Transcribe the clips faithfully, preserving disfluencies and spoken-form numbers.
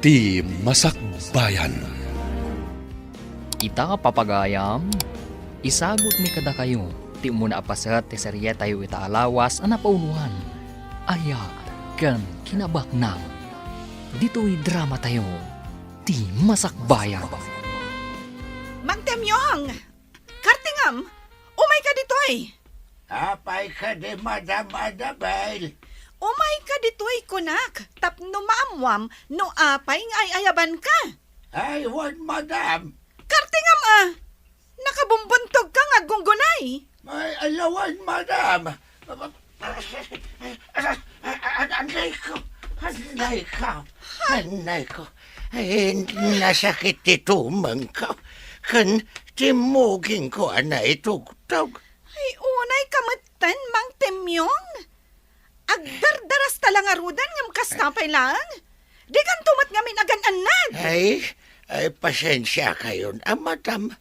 Ti Masakbayan. Ita, papagayam, isagutmi kadakayo ti umuna a paset ti serietayo ita a lawas a napauloan, Aya ken Kinabaknang. Ditoy dramatayo, Ti Masakbayan. Mang Temyong! Kartingam, umayka ditoy. Apay kadi, Madam Annabel? Umayka ditoy, kunak, tapno maammuam no apay nga ay-ayabanka. Ay, wen, Madam. Kartingam a! Nakabumbuntogka nga aggunggunay. Ay, ala wen, Madam. Anay ko, anay ko, anay ko. Ay, nasakit ti tumengko, ken timmugingko a naitugtog. Ay, unayka metten, Mang Temyong. Agdardarasta la ngaruden ngem kasta pay laeng. Dikanto met ngamin agan-annad. Ay, ay, pasensiakayon a, Madam.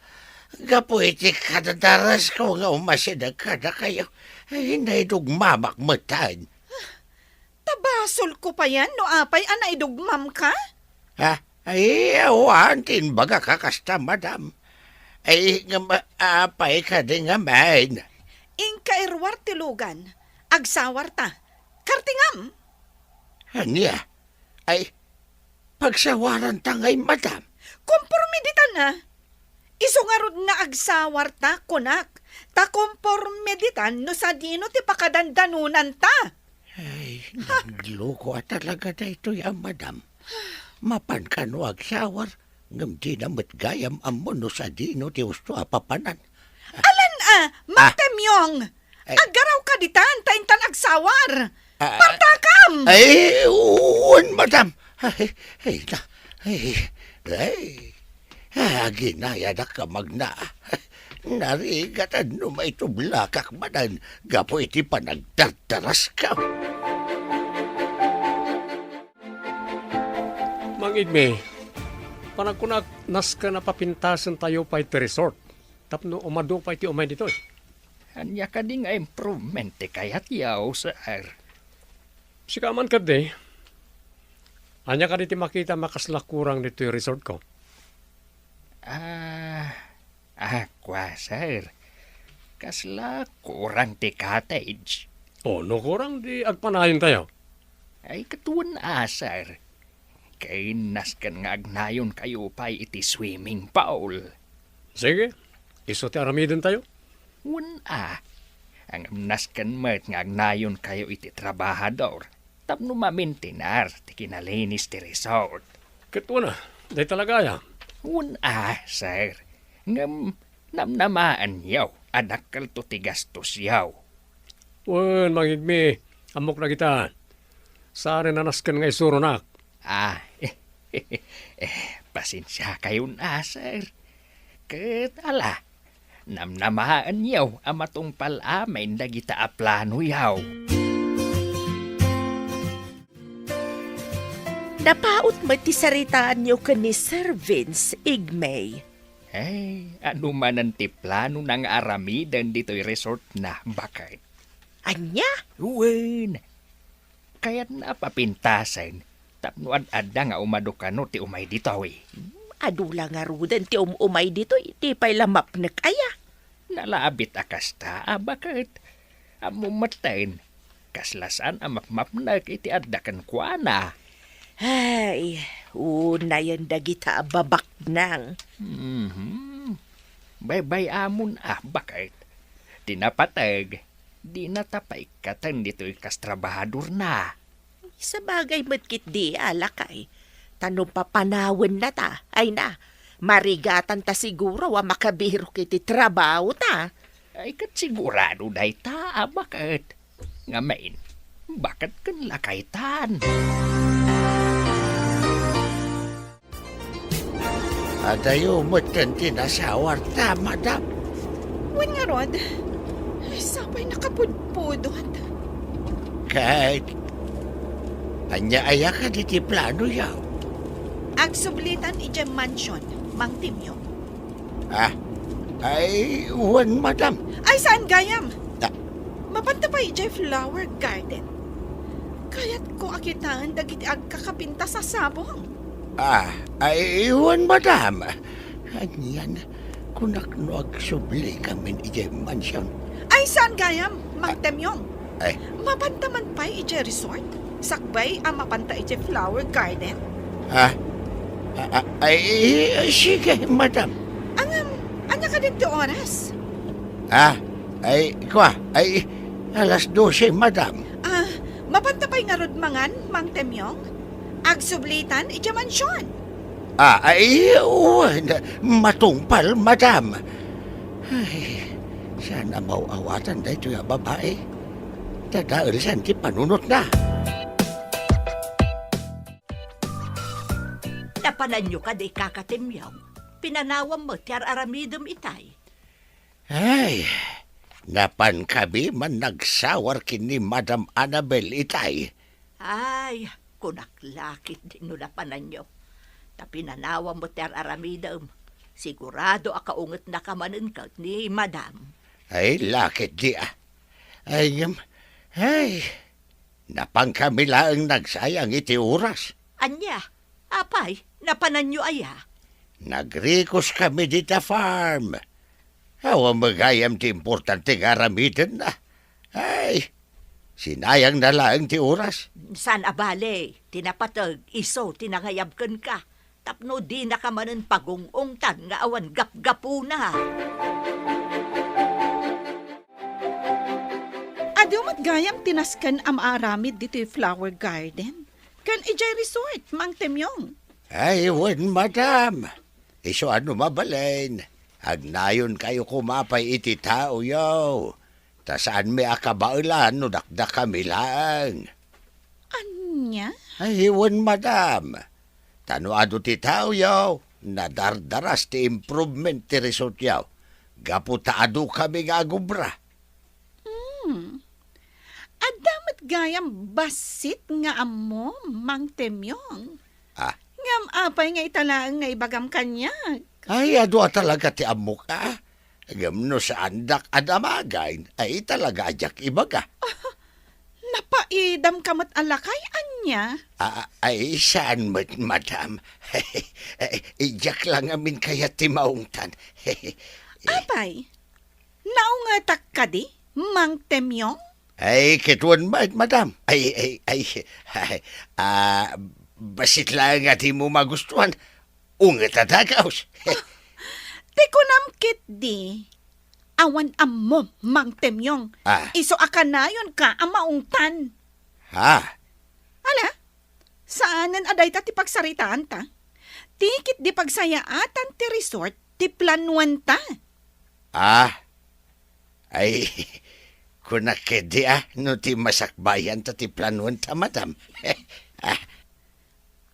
Gapu iti kadadarasko nga umasideg kadakayo, ay, naidugmamak metten. Ta basolko payen no apay a naidugmamka? Ha? Ay, awan ti imbagak a kasta, Madam. Ay, ngem, apay kadi ngamin? Inka iruar ti lugan. Agsawarta. Kartingam! Ania? Ay, pagsawaranta ngay, Madam? Komporme ditan a. Isu ngarud nga agsawarta, kunak, ta komporme ditan no sadino ti pakadandanonanta. Ay, nagloko a talaga daytoy a Madam. Mapan kano agsawar, ngem dina met gayam ammo no sadino ti usto a papanan. Alan a, Mang Temyong! Ay. Aggarawka ditan, ta intan agsawar! Ah, Partakam! Ay, wen, Madam! Ay, ay, na, ay, ay. Ah, aginayadak a magna. Narigatan no maitublakak manen gapu iti panagdardaraskan. Mang Igme, panagkunak, nasken a papintasentayo pay ti resort tapno umadu pay ti umay ditoy. Ania kadi nga improvement ti kayatyo, sir? Sika man kadi, ania kadi ti makitam a kasla kurang ditoy resortko? Ah, ah, kua, sir. Kasla kurang ti cottage. O, no kurang, di agpanayontayo. Ay, ket wen a, sir. Ken nasken nga agnayonkayo pay iti swimming pool. Sige, isu ti aramidentayo. Wen a, ngem nasken met nga agnayonkayo iti trabahador tapno mamintinar ti kinalinis ti resort. Ket wen a, dayta la gayam. Wen a, sir. Ngem namnamaenyo a dakkelto ti gastosyo. Wen, Mang Igme, ammok dagita. Saan a nasken nga isuronak. Ah, eh, pasensiakayon a, sir. Ket ala, namnamaenyo a matungpal amin dagita a planoyo. Napaut met ti saritaanyo ken ni Sir Vince, Igme. Ay, adu manen ti planona nga aramiden ditoy resortna, baket. Ania? Wen, kayatna a papintasen tapno ad-adda nga umadu kano ti umay ditoy. Adu la ngaruden ti um-umay ditoy, di pay la mapnek aya. Nalabit a kasta a baket. Ammom metten, kasla saan a mapmapnek iti adda kenkuana. Ay, unayen dagita a babaknang. Mhm. Baybay-amon a baket. Ti napateg, dina ta paikkaten ditoy kas trabahadorna. Sabagay met ketdi a lakay, ta no papanawennata, ay na, marigatanta siguro a makabirok iti trabahota. Ay, ket sigurado dayta a baket. Ngamin, baket ken lakaytan. Adayo metten ti nasawarta, madam. Wen ngarud, sapay nakapudpudot. Ket, ania aya kadi ti planoyo? Agsublitan idiay mansion, Mang Timio. Ah, ay, wen, madam. Ay, saan gayam? Ah. Mapanta pay idiay flower garden. Kayatko a kitaen dagiti agkakapintas a sabong. Ah, ay, wen, madam. Anian, kunak no agsubli kamin idiay mansion. Ay, saan gayam, Mang Temyong? Ay. Mapanta man pay idiay resort? Sakbay a mapanta idiay flower garden? Ah, ah, ah, ay, ay, sige, madam. Ngem, ania kadin ti oras? Ah, ay, kua, ay, alas dose, madam. Ah, mapanta pay ngarud mangan, Mang Temyong? Agsublitan idiay mansion. Ah, ay, wen, matungpal, madam. Ay, saan a maaw-awatan daytoy a babai? Dadaelsan ti panunotna. Napananyo kadi, Kaka Temyong? Pinanawam met ti ar-aramidem itay. Ay, napankami man nagsawar ken ni Madam Annabel itay. Ay, kunak la ketdi no napananyo. Ta pinanawam met ti ar-aramidem. Sigurado a kaungetnaka manen ket ni Madam. Ay, la ketdi a. Ay, ngem, ay, napankami laeng nagsayang iti oras. Ania? Apay, napananyo aya? Nagrikuskami dita farm. Awan met gayam ti importante nga aramidenna. Ay, sinayangna laeng ti oras. Saan a bale, ti napateg, isu ti nangayab kenka. Tapno dinaka manen pagung-ungtan nga awan gapgapuna. Adu met gayam ti nasken a maaramid ditoy flower garden ken idiay resort, Mang Temyong? Ay, wen, madam. Isu a no mabalin, agnayonkayo koma pay iti taoyo. Ta saanmi a kabaelan no dakdakami laeng. Ania? Ay, wen, madam. Ta no adu ti taoyo, nadardaras ti improvement ti resortyo. Gapu ta adukami nga agubra. Hmm. Adda met gayam bassit nga ammom, Mang Temyong. Ah. Ngem apay nga ita laeng nga ibagam kaniak? Ay, adu a talaga ti ammok, a. Ngem no saandak a damagen, ay talaga a diak ibaga. Napaidamka met a lakay, ania? Ah, ay, saan met, madam. Ay, diak la ngamin kayat ti maungtan. Apay, naungetak kadi, Mang Temyong? Ay, ket wen met, madam. Ay, ay, ay, ay, ah, bassit laeng a dimo magustuhan. Unget a dagaus. Ti kunam ketdi, awan ammom, Mang Temyong. Ah. Isu a kanayonka a maungtan. Ha? Ala, saanen a dayta ti pagsaritaanta. Ti ketdi pagsayaatan ti resort ti planuanta. Ah, ay, kunak ketdi a, no ti masakbayanta ti planuanta, madam. Ah.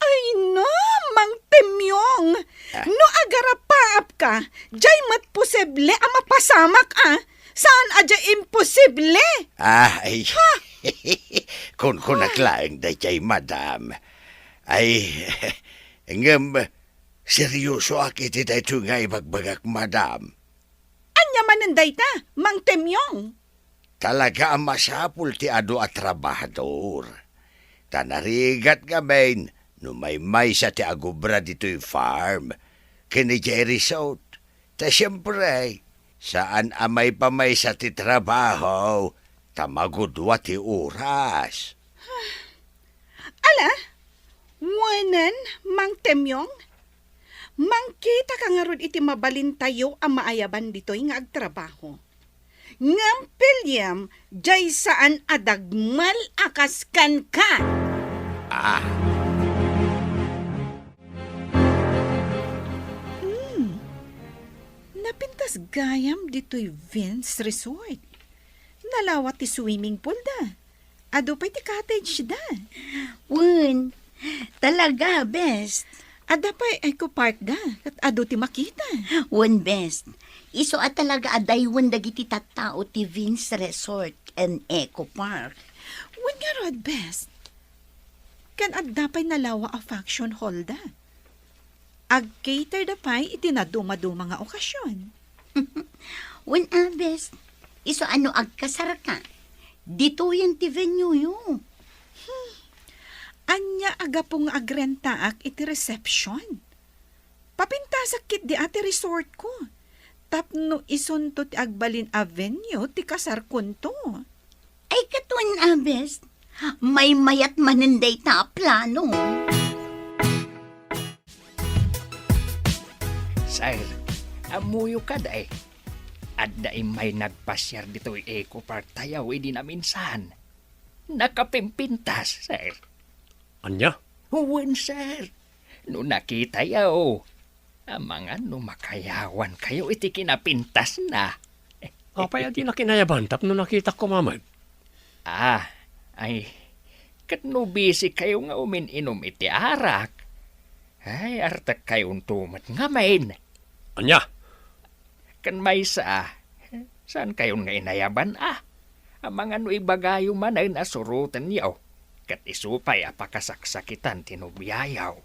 Ay, no, Mang Temyong. Ah. No agarapaapka, diay met posible a mapasamak, a. Saan a diay imposible? Ah, ay. Ha? Kunkunak laeng daydiay, madam. Ay, ngem, seryosoak iti daytoy nga ibagbagak, madam. Ania manen dayta, Mang Temyong? Talaga a masapul ti adu a trabahador. Ta narigat ngamin no maymaysa ti agubra ditoy farm ken idiay resort. Ta siempre, saan a maipamaysa ti trabaho ta magudua ti oras. Ala, wen, Mang Temyong, mangkitaka ngarud iti mabalintayo a maayaban ditoy nga agtrabaho. Ngem piliem, diay saan a dagmel a kas kenka. Ah. Hmm. Napintas gayam ditoy Vince Resort. Nalawa ti swimming pool da. Adu pay ti cottage da. Wen, talaga, best. Adda pay Eco Park da, ket adu ti makita. Wen, best. Isu a talaga a daywen dagiti tattao ti Vince Resort and Eco Park. Wen ngarud, best. Ken adda pay nalawa a function hall da. Ag-cater da pay iti nadumaduma nga okasion. Wen a, best, isu a no agkasarka, ditoyen ti venue-yo. Hmm. Ania a gapu nga agrentaak iti reception? Papintasak ketdi a ti resortko. Tapno isunto ti agbalin a venue ti kasarkonto. Ay, ket wen a, bes, maymayat manen dayta a plano. Sir, ammoyo kadi? Adda immay nagpasiar ditoy Eco Park tayo idi naminsan. Nakapimpintas, sir. Ania? Wen, sir. No nakitayo, amangan no makayawankayo iti kinapintasna. Apay a di nakinayaban tapno nakitak koma met? Ah, ay, ket no busy kayo nga umin-inom iti arak, ay, artekkayonto met ngamin. Ania? Ken maysa, saankayon nga inayaban a? Amangan no ibagayo manen a surotenyo, ket isu pay a pakasaksakitan ti nobiayo.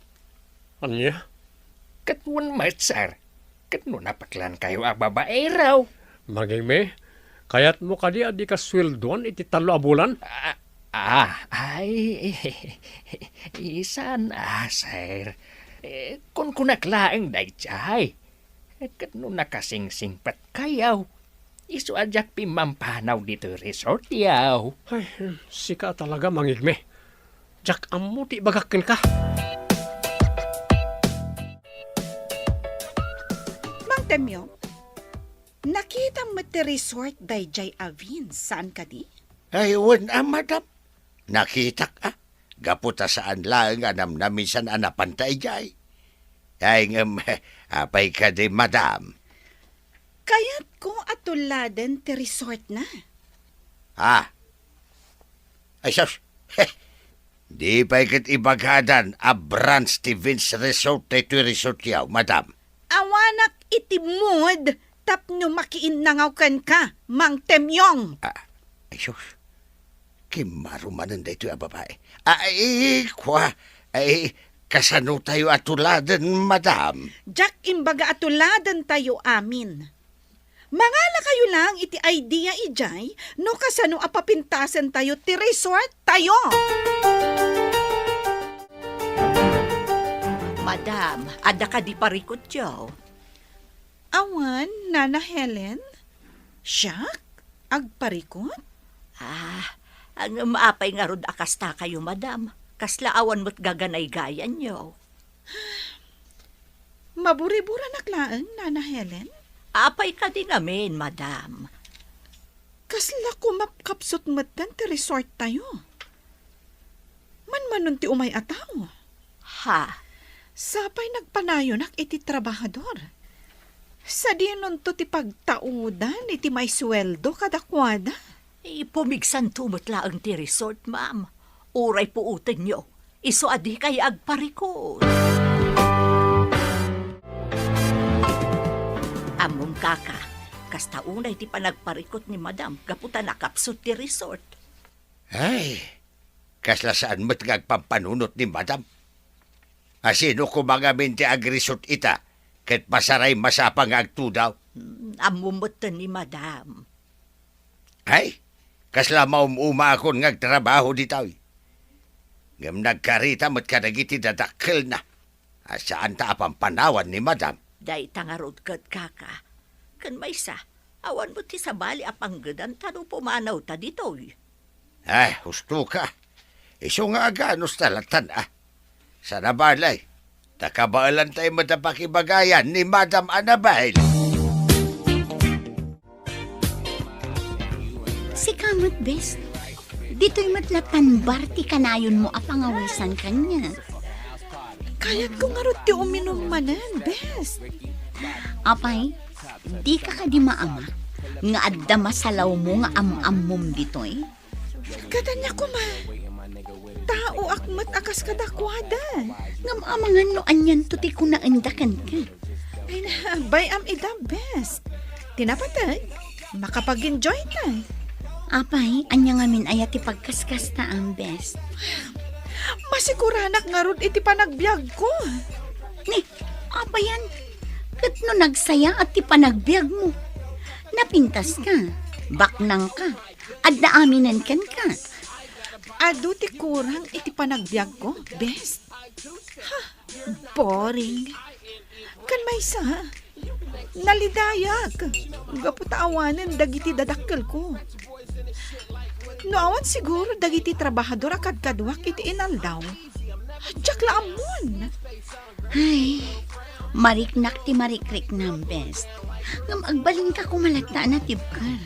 Ania? Ket wen met, sir, ket no napeklankayo a babaero. Mangigme, kayatmo kadi a dika sueldoan iti tallo a bulan? Ah, ah, ay, saan a, sir. Eh, kunkunak laeng daydiay. Ket no nakasingsingpetkayo, isu a diak pimmampanaw ditoy resortyo. Ay, sika talaga, mangigme. Diak ammo ti ibagak kenka. Mang Temyo, nakitam met ti resort daydiay a Vince, saan kadi? Ay, wen a, madam. Nakitak a. Gapu ta saan laeng a namnaminsan a napanta idiay. Ay, ngem, apay kadi, madam? Kayatko a tuladen ti resortna. Ah. Ay, sus. Di pay ket ibagadan a branch ti Vince Resort daytoy resortyo, madam. Awanak iti mood tapno makiinnangaw kenka, Mang Temyong. Ah, ay, sus. Kimmaro manen daytoy a babae. Ay, kua, ay, kasanotayo a tuladen, madam? Diak imbaga a tuladentayo amin. Mangalakayo lang iti idea idiay no kasano a papintasentayo ti resorttayo. Madam, adda kadi parikutyo? Awan, Nana Helen. Siak? Agparikut? Ah, ngem apay ngarud a kastakayo, madam? Kasla awan met gaganaygayanyo? Maburiburanak laeng, Nana Helen. Apay kadi ngamin, madam? Kasla kumapkapsut metten ti resorttayo. Manmanon ti umay a tao. Ha? Sapay nagpanayonak iti trabahador. Sadinonto ti pagtaudan iti maisueldo kadakuada? Ipumigsanto met laeng ti resort, ma'am. Uray puotenyo, isu a dikay agparikut. Ammom, kaka, kasta unay ti panagparikut ni madam gapu ta nakapsut ti resort. Ay, kasla saan met nga agpampanunot ni madam. Asino koma ngamin ti agrisot ita ket pasaray masapa nga agtudaw? Mm, ammom metten ni madam. Ay, kasla maum-umaakon nga agtrabaho ditoy. Ngem nagkarita met kadagiti dadakkelna a saanta a pampanawan ni madam. Dayta ngarud ket, kaka. Ken maysa, awan met ti sabali a panggedanta no pumanawta ditoy. Ay, husto ka. Isu nga aganos ta lattan, a. Sana balay, ta kabaelantay met a pakibagayan ni Madam Annabel. Sika met, bes. Ditoy met lattan bar ti kanayonmo a pangawisan kaniak. Kayatko ngarud ti uminum manen, bes. Apay, dika kadi maamak nga adda masalawmo nga am-ammom ditoy? Ket ania koma, taoak met a kas kadakuada. Ngem amangan no anianto ti kunaenda kenka. Ay, bay-am ida, bes. Ti napateg, makapag-enjoy ta. Apay, ania ngamin aya ti pagkaskasta, am, bes? Masiguranak ngarud iti panagbiagko. Ni, apayan, ket no nagsayaat ti panagbiagmo, napintaska, baknangka, adda aminen kenka. Adu ti kurang iti panagbiagko, best. Ha, boring. Kan maysa, nalidayak. Gapu ta awanen dagiti dadakkelko. No awan siguro dagiti trabahador a kadkaduak iti inaldaw, diak la ammon. Ay, mariknak ti marikriknam, best. Ngem agbalinka koma latta a natibker.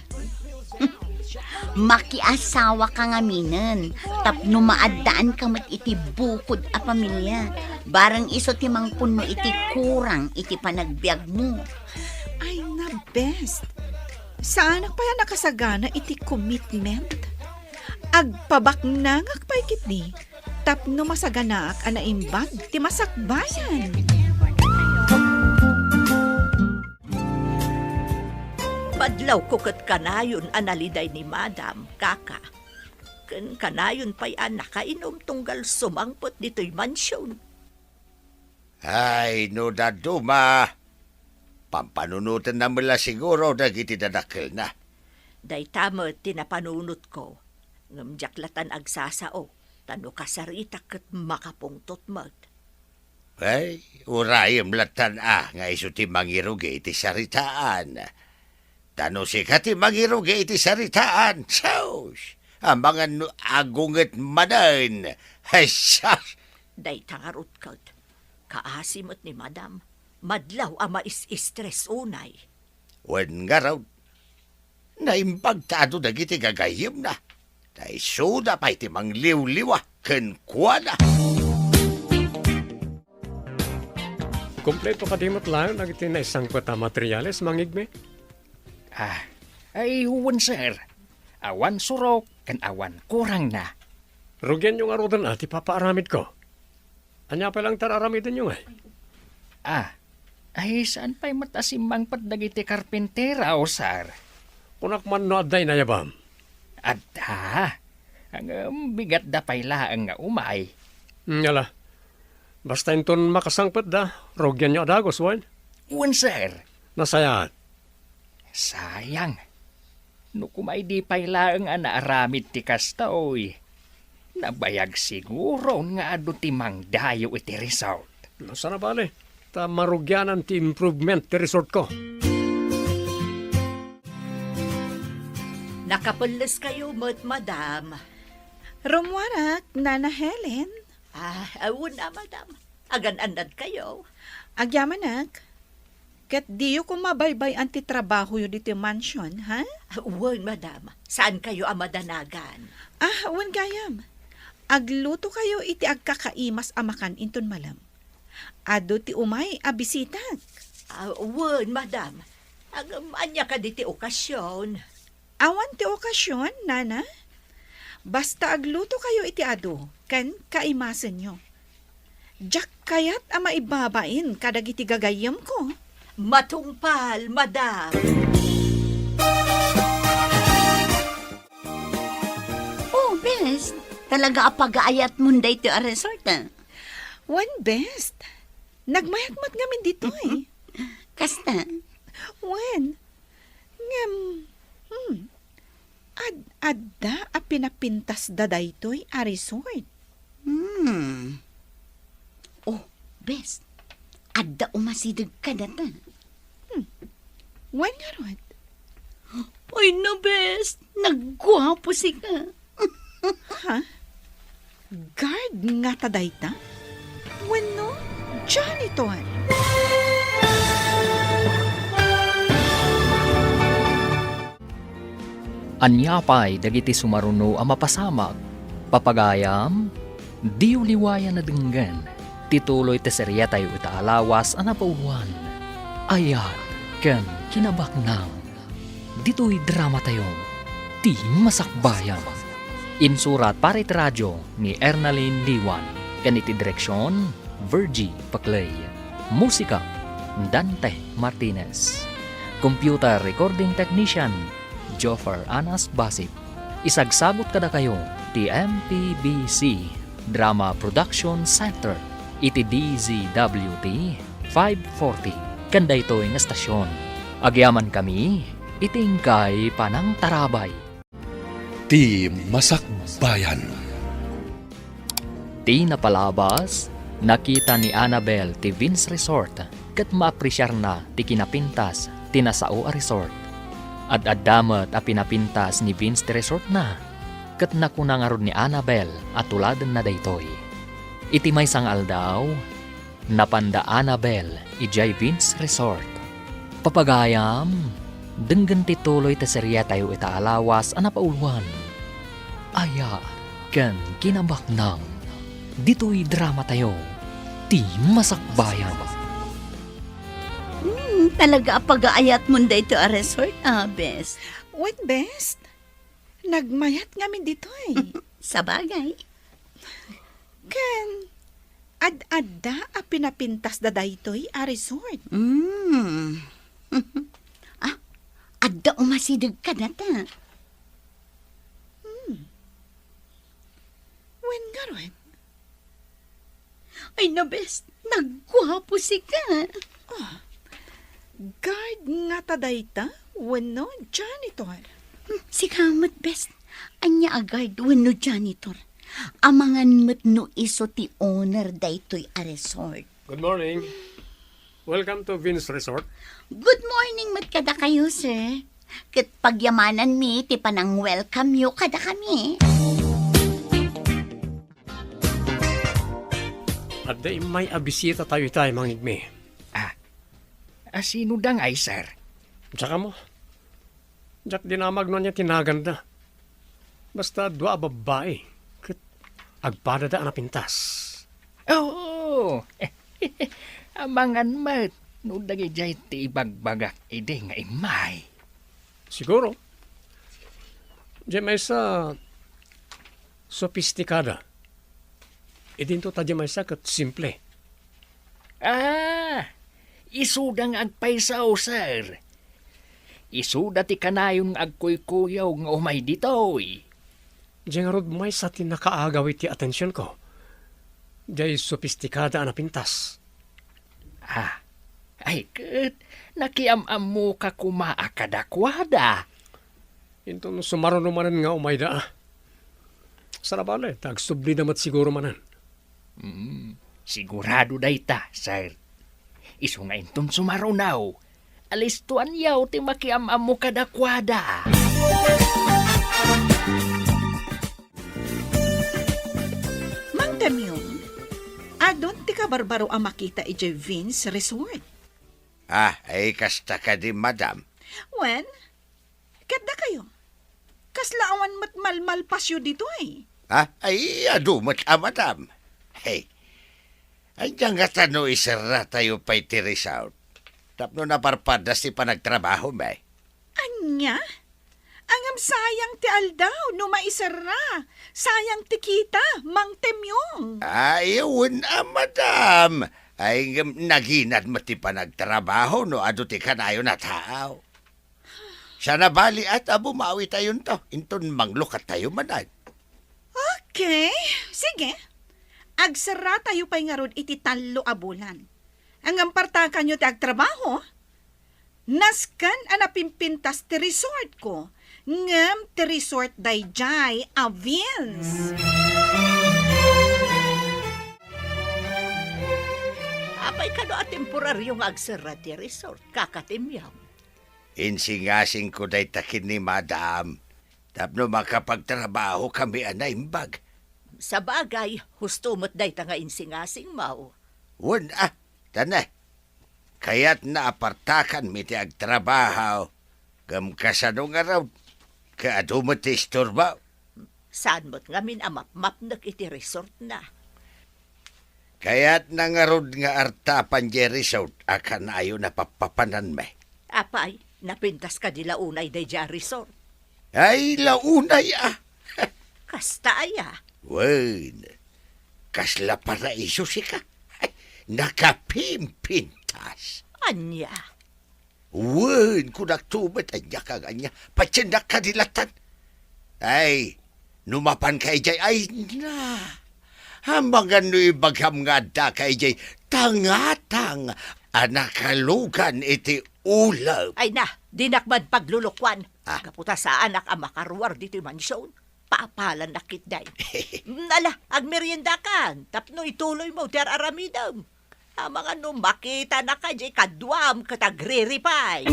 Makiasawaka ngaminen, tapno maaddaanka met iti bukod a pamilia. Bareng isu ti mangpunno iti kurang iti panagbiagmo. Ay na, best. Saanak pay a nakasagana iti commitment. Agpabaknangak pay ketdi tapno masaganaak a naimbag ti masakbayan. Madlawko ket kanayon a naliday ni Madam, kaka. Ken kanayon pay a nakainum tunggal sumangpet ditoy mansion. Ay, no dadduma, pampanunotenna met la siguro dagiti dadakkelna. Dayta met ti napanunotko, ngem diak latan agsasao, ta no kasaritak ket makapungtot met. Ay, urayem latan a nga isu ti mangirugi iti saritaan. Ta no sika ti mangirugi iti saritaan, sus! Amangan no agunget manen. Ay, sus! Dayta ngarud ket, kaasi met ni Madam, madlaw a mais-stress unay. Wen ngarud, naimbag ta adu dagiti gagayyemna. Ta isuda pay ti mangliwliwa kenkuana. Kompleto kadi met laeng dagiti naisangpet a materiales, Mang Igme? Ah, ay, wen, sir. Awan surok ken awan kurangna. Rugianyo ngaruden a ti papaaramidko. Ania pay laeng ti ar-aramidenyo ngay? Ah, ay, saan pay met a simmangpet dagiti karpintero, sir? Kunak man no adda inayabam. Adda. Ngem bigatda pay laeng nga umay. Ngala. Basta inton makasangpetda, rugianyo a dagus, wen? Wen, sir. Nasayaat. Sayang. No kumay di pay laeng a naaramid ti kastoy, nabayag siguron nga adu ti mangdayo iti resort. No, saan a bale, ta marugianan ti improvement ti resortko. Nakapelleskayo met, madam. Rummuarak, Nana Helen. Ah, wen a, madam. Agan-annadkayo? Agyamanak. Ket diyo koma baybay-an ti trabahoyo ditoy mansion, ha? Wen, madam. Saankayo a madanagan. Ah, wen gayam. Aglutokayo iti agkakaimas a makan inton malem. Adu ti umay a bisitak. Ah, wen, madam. Ngem ania kadi ti okasion? Awan ti okasion, Nana. Basta aglutokayo iti adu ken kaimasenyo. Diak kayat a maibabain kadagiti gagayyemko. Matungpal, madam. Oh, bes, talaga a pagaayatmon daytoy a resort, ah. Wen, bes. Nagmayat met ngamin ditoy. Kasta? Wen. Ngem, hmm, ad-adda a pinapintasda daytoy a resort. Hmm. Oh, bes, adda umasideg kadata. Hmm. Wen ngarud? Ay na, bes, nagguapo sika. Ha? Guard ngata dayta? Wenno janitor? Ania pay dagiti sumaruno a mapasamak? Papagayam, diyo liwayan a denggen ti tuloy ti seriatayo ita a lawas a napauluan, Ayat ken Kinabaknang. Ditoy dramatayo, Ti Masakbayan. Insurat para iti radio ni Ernalyn Liwan ken iti direksion, Virgie Paclay. Musika, Dante Martinez. Computer recording technician, Joffer Anas Basip. Isagsabot kadakayo ti M P B C Drama Production Center iti D Z W T five forty ken daytoy nga estasion. Agyamankami iti inkay panangtarabay. Ti Masakbayan. Ti napalabas, nakita ni Annabel ti Vince Resort ket maapresiarna ti kinapintas ti nasao a resort. Ad-adda met a pinapintas ni Vince ti resortna, ket nakuna ngarud ni Annabel a tuladenna daytoy. Iti maysa nga aldaw, napanda Annabel idiay Vince Resort. Papagayam, denggen ti tuloy ti seriatayo ita a lawas a napauluan, Aya ken Kinabaknang. Ditoy dramatayo, ti Masakbayan. Hmm, talaga a pagaayatmon daytoy a resort, ah, bes. Wen, bes. Nagmayat ngamin ditoy. Sabagay. Ken, ad-adda a pinapintasda daytoy a resort. Mm. Ah, adda umasideg kadata. Hmm. Wen ngarud? Ay, nabes, nagguapo sika. Ah, guard ngata dayta wenno janitor? Hmm, sika met, bes. Ania a guard wenno janitor? Amangan met no isu ti owner daytoy a resort. Good morning. Welcome to Vince Resort. Good morning met kadakayo, sir. Ket pagyamananmi ti panang-welcome yo kadakami. Adda immay a bisitatayo itay, Mangigmi. Ah, a sino da ngay, sir? Diak ammo. Diak dinamag no ania ti naganda. Basta dua a babbai, ket agpadada a napintas. Oo. Amangan met no dagidiay ti ibagbagak idi nga immay. Siguro. Diay maysa, sopistikada. Idinto ta diay maysa ket simple. Ah, isuda nga agpayso, sir. Isuda ti kanayon nga agkuykuyaw nga umay ditoy. Diay ngarud maysa ti nakaagaw iti atensionko. Diay sopistikada a napintas. Ah, ay ket, nakiam-ammoka koma a kadakuada. Inton sumaruno manen nga umayda, ah. Saan a bale, ta agsublida met siguro manen. Hmm, sigurado dayta, sir. Isu nga inton sumaruno, alistoanyo ti makiam-ammo kadakuada. Mang Temyong, adun ti kabarbaro a makita idiay Vince Resort. Ah, ay kasta kadi, madam? Wen, ket dakayo, kasla awan met malmalpasyo ditoy? Ah, ay, adu met a, madam. Hey, ania ngata no iserratayo pay ti resort? Tapno naparpadas ti panagtrabahomi. Ania? Ngem sayang ti aldaw no maiserra. Sayang ti kita, Mang Temyong. Ay, wen a, madam. Ay, ngem naginad met ti panagtrabaho no adu ti kanayon a tao. Saan a bale a ta bumawitayonto, inton manglukatayo manen. Okay, sige. Agserratayo pay ngarud iti tallo a bulan. Ngem partakanyo ti agtrabaho. Nasken a napimpintas ti resortko, ngem ti resort daydiay a Vince. Apay kano a temporario nga agserra ti resort, Kaka Temyong? Insingasingko dayta ken ni Madam tapno makapagtrabahokami a naimbag. Sabagay, husto met dayta nga insingasingmo. Wen a, ta ne, kayatna a partakanmi ti agtrabaho, ngem kasano ngarud, ket adu met ti istorbo? Saan met ngamin a mapmapnek iti resortna? Kayatna ngarud nga artapan diay resort a kanayon a pappapananmi. Apay, napintas kadi la unay daydiay a resort? Ay, la unay a. Kasta aya? Wen, kasla paraiso sika. Ay, nakapimpintas. Ania? Wen, kunakto met, ania ka nga ania, patiennak kadi latan. Ay, no mapanka idiay, ay na. Amangan no ibagam nga addaka idiay tangatang a nakalugan iti ulep. Ay na, dinak man paglulukuan. Ah. Gapu ta saanak a makaruar ditoy mansion. Kapalan na kitday. Ala, agmeriendakan, tapno ituloy mo ti ar-aramidem. Amangan no makita na kadi kaduam ket agriripay.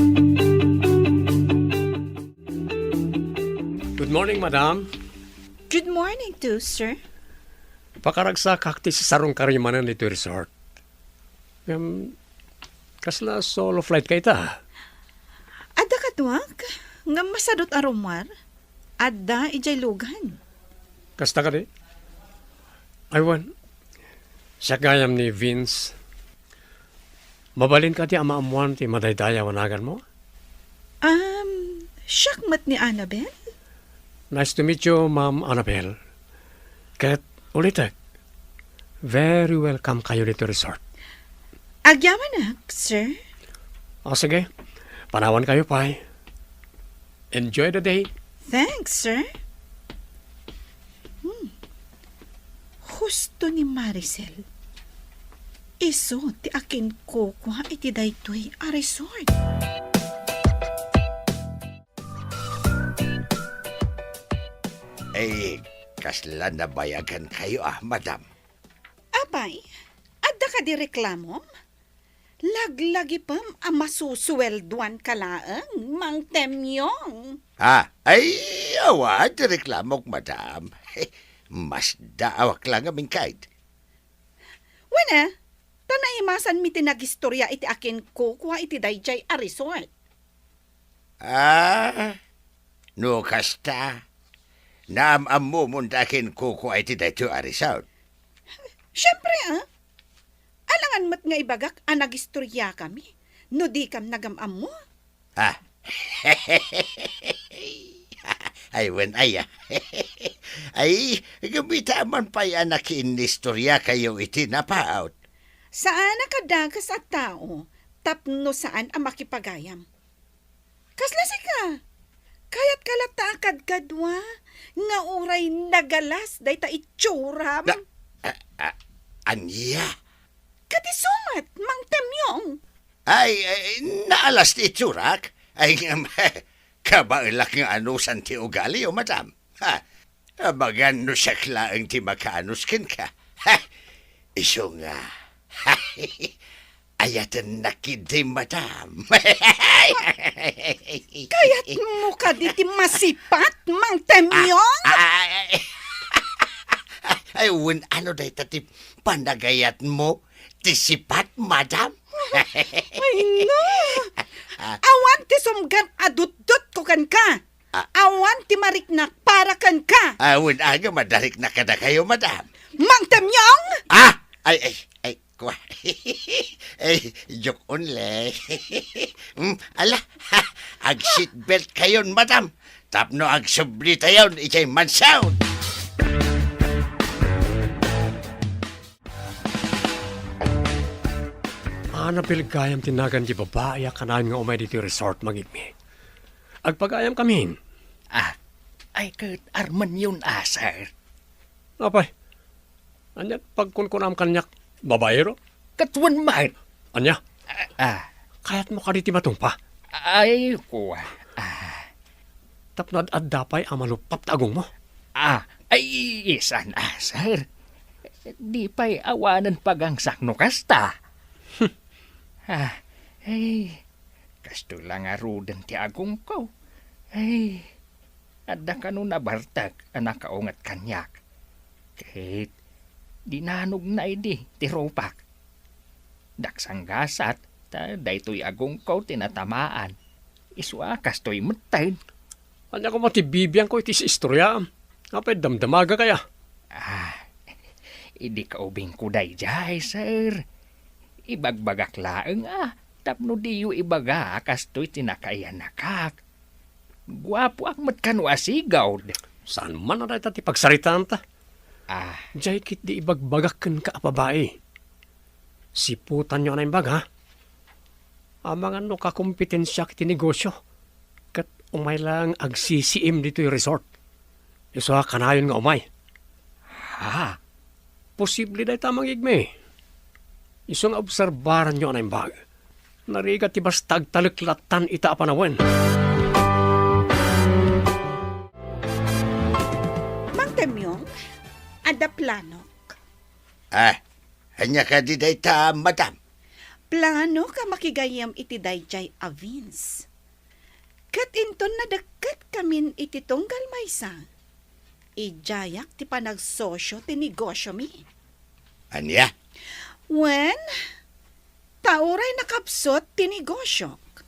Good morning, madam. Good morning too, sir. Pakaragsakak ti sisarong karimanen ditoy resort. Ngem, kasla solo flight ka ita? Adda kaduak, ngem masadut a rummuar. Adda idiay lugan. Kasta kadi? Aywan. Siak gayam ni Vince. Mabalin kadi a maammuan ti madaydayaw a naganmo? Um, siak met ni Annabel? Nice to meet you, Ma'am Annabel. Ket ulitek, very welcome kayo ditoy resort. Agyamanak, sir. O sige, panawan kayo pay. Enjoy the day. Thanks, sir. Hmm. Husto ni Maricel. Isu ti akinkukua iti daytoy a resort. Ay, kasla nabayagan kayo, ah, madam. Apay, adda kadi reklamom? Laglagipem a masusueldoan ka laeng, Mang Temyong. Ah, ay, awan ti reklamok, madam. Masdaawak la ngamin, kayat. Wen, ta naimasanmi ti nagistorya iti akinkukua iti daydiay a resort. Ah, no kasta, naam-ammomon ta akinkukua iti daytoy a resort. Siempre, ah. Alangan met nga ibagak a nagistoryakami no dikam nagam-ammo. Ah. Ay, wen, ay, ah. Ay, gapu ta man pay a nakiinnistorya kayo iti napaut. Saan a kadakes a tao tapno saan a makipagayam. Kasla sika? Kayatka latta a kadkadua nga uray nagalas dayta itsuram? Na, a, a, ania? Ket isu met, Mang Temyong. Ay, ay, naalas ti itsurak. Ay, ngem, kabaelak nga anusan ti ugaliyo, madam. Ha, amangan no siak laeng ti makaanus kenka. Ha, isu nga. Ayatennak idi, madam. Kayatmo kadi ti masipat, Mang Temyong? Ah, ah, ay, ay, wen, ano dayta ti panagayatmo? Ti sipat, madam? Ay, no. Ah. Awan ti sumgam a dutdotko kenka. Ah. Awan ti mariknak para kenka. Ah, wen, aga, madariknak kadakayo, madam. Mang Temyong! Ah! Ay, ay, ay, kwa. Ay, joke only. Hmm, ala, ag-seatbelt kayon, madam. Tapno agsubli tayon idiay mansion. Annabel gayam ti nagan ti babai a kanayon nga umay ditoy resort, Mang Igmi. Agpagayam kamin. Ah, ay ket armenyon a, sir. Apay, ania pagkunkunam kaniak, babaero? Ket wen met. Ania? Ah, ah. Kayatmo kadi ti matungpa? Ay, kua. Ah. Tapno ad-adda pay a maluppat ti agongmo? Ah, ay, saan a, sir. Di pay awanen pagangsak no kasta. Hmm. Ah, ay, kastoy la ngaruden ti agongko. Ay, adda kano nabartek a nakaunget kaniak. Ket dinanogna idi ti rupak. Daksanggasat ta daytoy agongko ti natamaan. Isu a kastoy metten. Ania koma ti bibiangko iti istoryaam? Apay damdamagak aya? Ah, idi kaubingko daydiay, sir. Ibagbagak laeng a tapno diyo ibaga a kastoy ti nakayanakak. Guapoak met kano a sigud. Saan man a dayta ti pagsaritaanta? Ah. Diay ketdi ibagbagak kenka a babai. Siputanyo a naimbag, ha? Amangan no kakompetensiak iti negosyo, ket umay laeng agsisiim ditoy resort. Isu a kanayon nga umay. Ha? Posible dayta, Mang Igmi. Isu nga obserbaranyo a naimbag. Narigat ti basta agtalek lattan ita a panawen. Adda planok. Ah, ania kadi dayta, madam? Planok a makigayyem iti daydiay a Vince. Ket inton nadekketkami iti tunggal maysa, idiayak ti panagsosio ti negosiomi. Ania? Wen, ta uray nakapsut ti negosiok,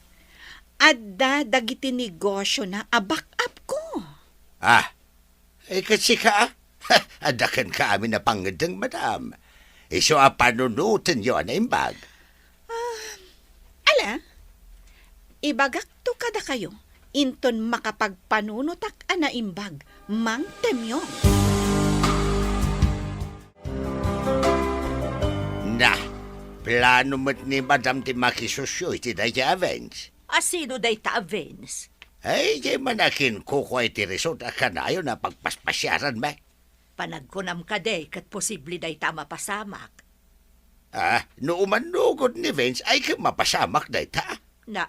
adda dagiti negosiona a back-up ko. Ah, eh, ket sika, a? Adda kenka amin a pangngeddeng, madam. Isu a panunotenyo a naimbag. Ah, ala, ibagakto kadakayo inton makapagpanunotak a naimbag, Mang Temyong. Na, plano met ni Madam ti makisosio iti dayta a Vince. A sino dayta a Vince? Ay, diay man a kinkukua iti resort a kanayon a pagpaspasiaranmi. Panagkunam kadi ket posible dayta a mapasamak. Ah, no umannugod ni Vince, ay ket mapasamak dayta. Na,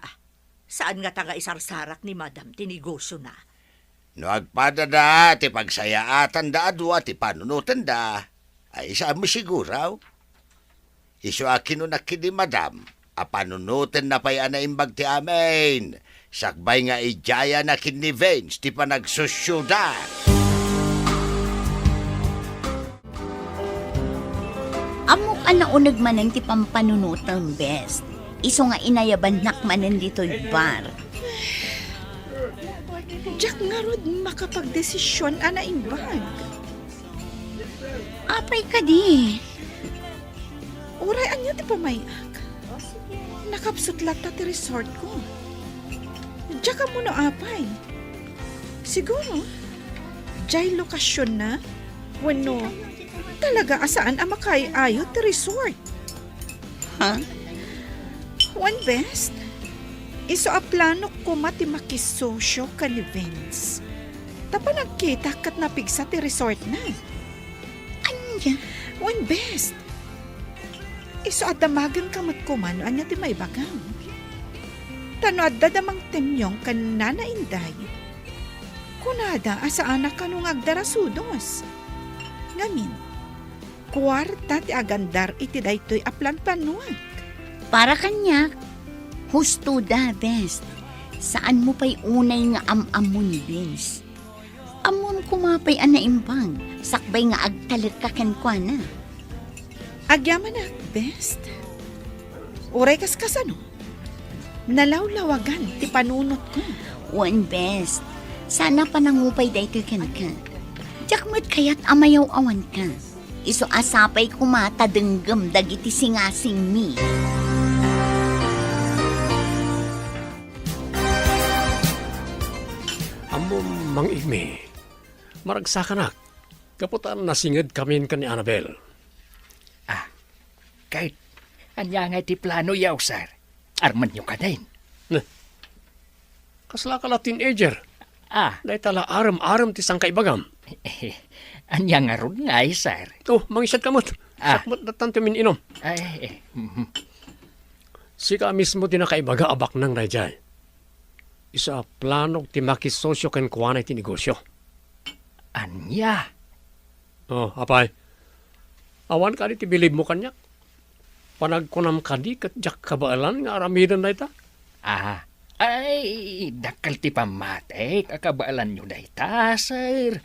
saan ngata nga isarsarak ni Madam ti negosiona? No agpadada ti pagsayaatanda a dua ti panunotenda, ay saan masiguro? Isu a kinunak ken ni Madam a panunotenna pay a naimbag ti amin, sakbay nga idiayana ken ni Vince ti panagsosioda. Ammok a nauneg manen ti pampanunotem, Bes. Isu nga inayabannak manen ditoy bar. Diak ngarud makapagdesision a naimbag. Apay kadi? Uray ania ti pamay-ak? Nakapsut latta ti resortko. Diak ammo no apay. Siguro, diay lokasionna wenno talaga a saan a makaay-ayo ti resort. Ha? Wen, Bes, isu a planok koma ti makisosio ken ni Vince. Ta panagkitak ket napigsa ti resortna. Ania? Wen, Bes, isu a damagengka met koma no ania ti maibagam. Ta no adda da Mang Temyong ken Nana Inday, kunada a saanak kano nga agdarasudos. Ngamin, kuarta ti agandar iti daytoy a planplanuak. Para kaniak, husto da, Bes. Saanmo pay unay nga am-ammo ni Vince. Ammom koma pay a naimbag, sakbay nga agtalekka kenkuana. Agyamanak, Bes. Uray kaskasano, nalawlawagan ti panunotko. Wen, Bes. Saan a panangupay daytoy kenka. Diak met kayat a mayaw-awanka. Isu a sapay koma ta denggem dagiti singasingmi. Ammom, Mang Igmi, maragsakanak, gapu ta nasingedkamin ken ni Annabel. Ah, ket, ania ngay ti planoyo, sir? Armenyo kadin? Ne. Kaslaka la teenager. Ah. Dayta la arem-arem ti sangkaibagam. Ania ngarud ngay, sir? Oh, mangisadka met. Ah. Siak met latta ti min-inom. Ay, eh, mhm. Sika mismo ti nakaibaga a baknang daydiay. Isu a planok ti makisosio kenkuana iti negosio. Ania? Oh, apay. Awan kadi ti bilibmo kaniak? Panagkunam kadi ket diak kabaelan nga aramiden dayta? Ah, ay, dakkel ti pammatik a kabaelanyo dayta, sir.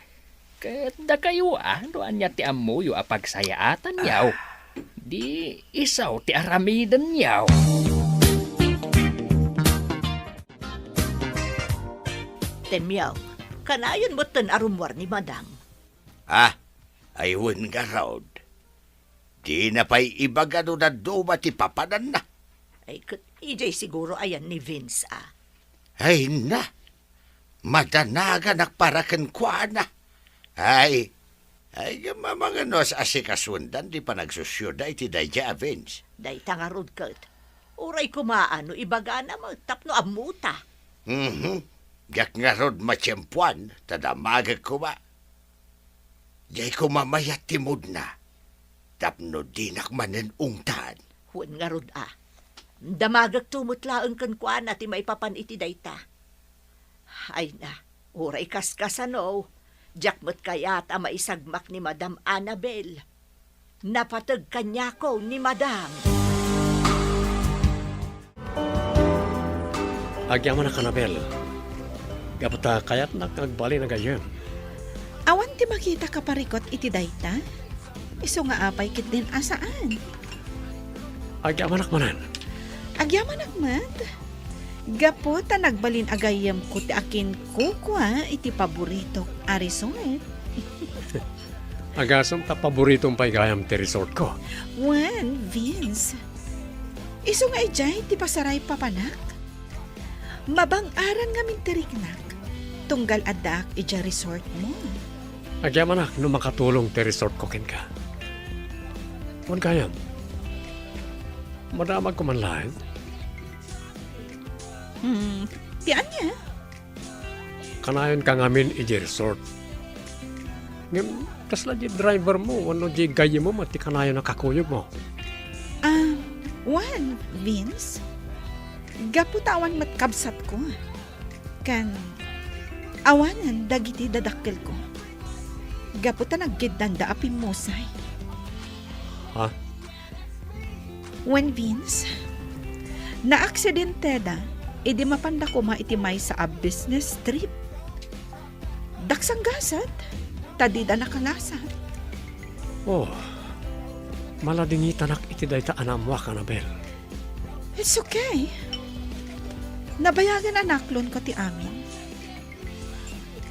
Ket dakayo, ah, no ania ti ammoyo a pagsayaatanyo, ah, di isu ti aramidenyo. Temyong, kanayon metten a rummuar ni Madam. Ah, ay wen ngarud. Dina pay ibaga no dadduma ti papananna. Ay, ket idiay siguro ayan ni Vince, ah. Ay na, madanaganak para kenkuana. Ay, ay, gammamangano a sikasuendan ti panagsosioda iti daydiay a Vince. Dayta ngarud ket, uray koma no ibagana met tapno ammota. Mhm. Diak ngarud matiempoan, ta damagek koma. Diay koma mayat ti moodna, tapno dinak manen ungtan. Wen ngarud a, damagekto met laeng kenkuana ti maipapan iti dayta. Ay na, uray kaskasano, Diak met kayat a maisagmak ni Madam Annabel. Napateg kaniako ni Madam. Agyamanak, Annabel. Gapu ta kayatnak nga agbalin a gayyem. Awan ti makita a parikut iti dayta? Isu nga apay ketdin a saan? Agyamanak manen. Agyamanak met. Gapu ta nagbalin a gayyemko ti akinkukua iti paboritok a resort. Agasem ta paboritom pay gayam ti resortko. Wen, Vince. Isu nga idiay ti pasaray papanak. Mabang-aran ngamin ti riknak, tunggal addaak idiay resortmo. Agyamanak no makatulong ti resortko kenka. Wen gayam, madamagko man laeng? Hmm, ti ania? Kanayonka ngamin idiay resort. Ngem, kasla diay drivermo wenno diay gayyemmo met ti kanayon a kakuyogmo? Ah, wen, Vince. Gapu ta awan met kabsatko. Ken, awanen dagiti dadakkelko. Gapu ta naggeddanda a pimmusay. Ha? Wen, Vince, naaksidenteda idi mapanda koma iti maysa a business trip. Daksanggasat, ta dida nakalasat. Oh, maladingitanak iti dayta a naammoak, Annabel. It's okay. Nabayagen a naklonko ti amin.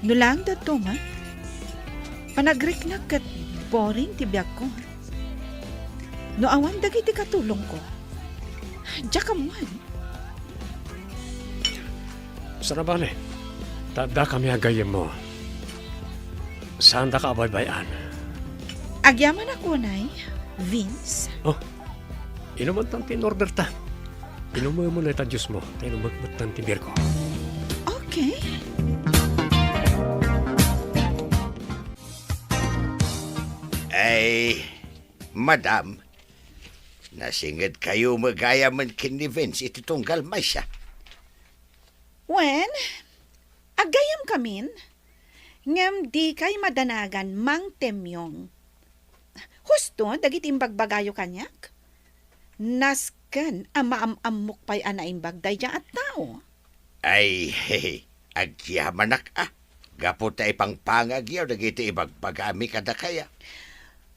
No laeng dadduma, panagriknak ket boring ti biagko. No awan dagiti katulongko, diak ammoen. Saan a bale, ta addakami a gayyemmo. Saandaka a baybay-an. Agyamanak unay, Vince. Oh, inumantan ti in-orderta. Inumem unay ta juice mo, ta inumek metten ti beer ko. Okay. Ay, madam, nasingedkayo met gayamen ken ni Vince iti tunggal maysa. Wen, aggayyemkamin, ngem dikay madanagan, Mang Temyong. Husto dagiti imbagbagayo kaniak? Nasken a maam-ammok pay a naimbag daydiay a tao. Ay, agyamanak a, gapu ta ipangpangagyo dagiti ibagbagami kadakaya.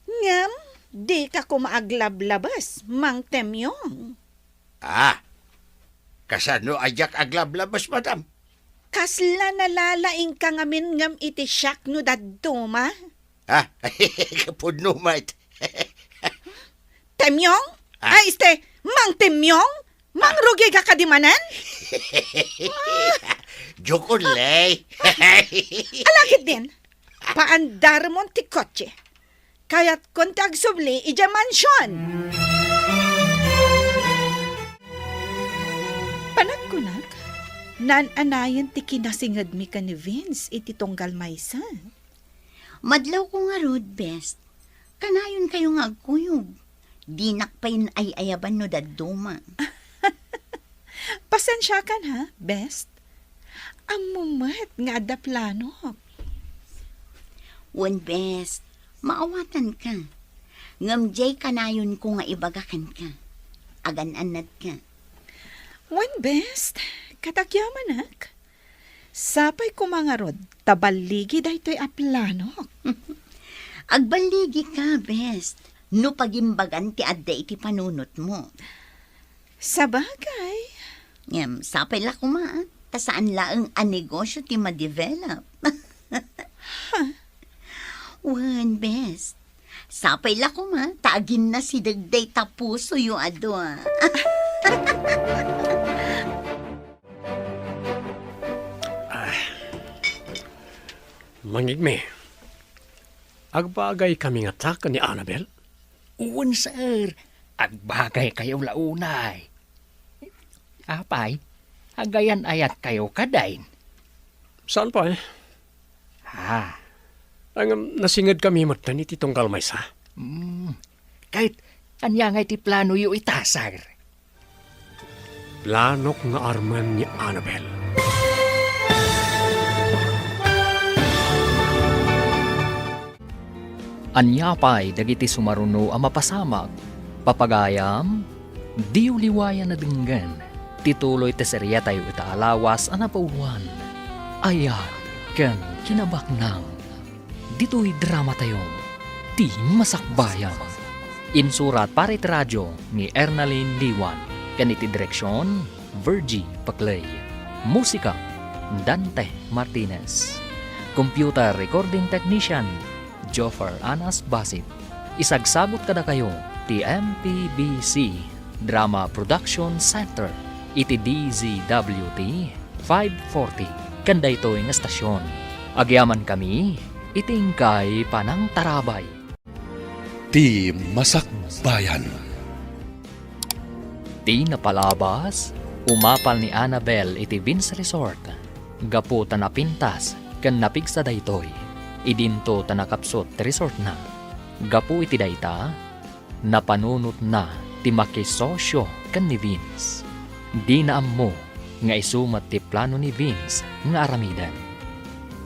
Ngem, dika koma aglablabes, Mang Temyong. Ah, kasano a diak aglablabes, madam? Kasla nalalaingka ngamin ngem iti siak no dadduma? Ah, pudno met. Temyong? Ah. Ay, este, Mang Temyong? Mangrugika kadi manen? Joke only. Ala ketdin, paandarmon ti kotse. Kayatkon ti agsubli idiay mansion. Panagkunak, naan-anayen ti kinasingedmi ken ni Vince iti tunggal maysa. Madlawko ngarud, Best. Kanayonkayo nga agkuyog. Dinak pay ay-ayaban no dadduma. Pasensiakan, ha, Best? Ammom met nga adda planok. Wen, Best, maawatanka. Ngem diay kanayonko nga ibaga kenka. Agan-annatka. Wen, Best, ket agyamanak. Sapay koma ngarud ta balligi daytoy a planok. Agballigika, Best, no pagimbagan ti adda iti panunotmo. Sabagay. Ngem, sapay la koma, ta saan laeng a negosyo ti ma-develop. Ha? Wen, Best. Sapay la koma, ta aginnasideg dayta pusoyo a dua. Ah. Mangngegmi, agbagaykami ngata ken ni Annabel? Wen, sir. Agbagaykayo la unay. Apay, agayan-ayatkayo kadi? Saan pay? Ah. Ngem nasingedkami metten iti tunggal maysa. Hmm. Ket ania ngay ti planoyo ita, sir? Planok nga armen ni Annabel. Ania pay dagiti sumaruno a mapasamak? Papagayam, diyo liwayan a denggen ti tuloy ti seriatayo ita a lawas a napauluan, Ayat ken Kinabaknang. Ditoy dramatayo, Ti Masakbayan. Insurat para iti radio ni Ernalyn Liwan ken iti direksion, Virgie Paclay. Musika, Dante Martinez. Computer recording technician, Joffer Anas Basit. Isagsagut kadakayo ti M P B C Drama Production Center iti D Z W T five forty ken daytoy nga estasion. Agyamankami iti inkay panangtarabay. Ti Masakbayan. Ti napalabas, umapal ni Annabel iti Vince Resort gapu ta napintas ken napigsa daytoy. Idinto ta nakapsut ti resortna. Gapu iti dayta, napanunotna ti makisosio ken ni Vince. Dina ammo nga isu met ti plano ni Vince nga aramiden.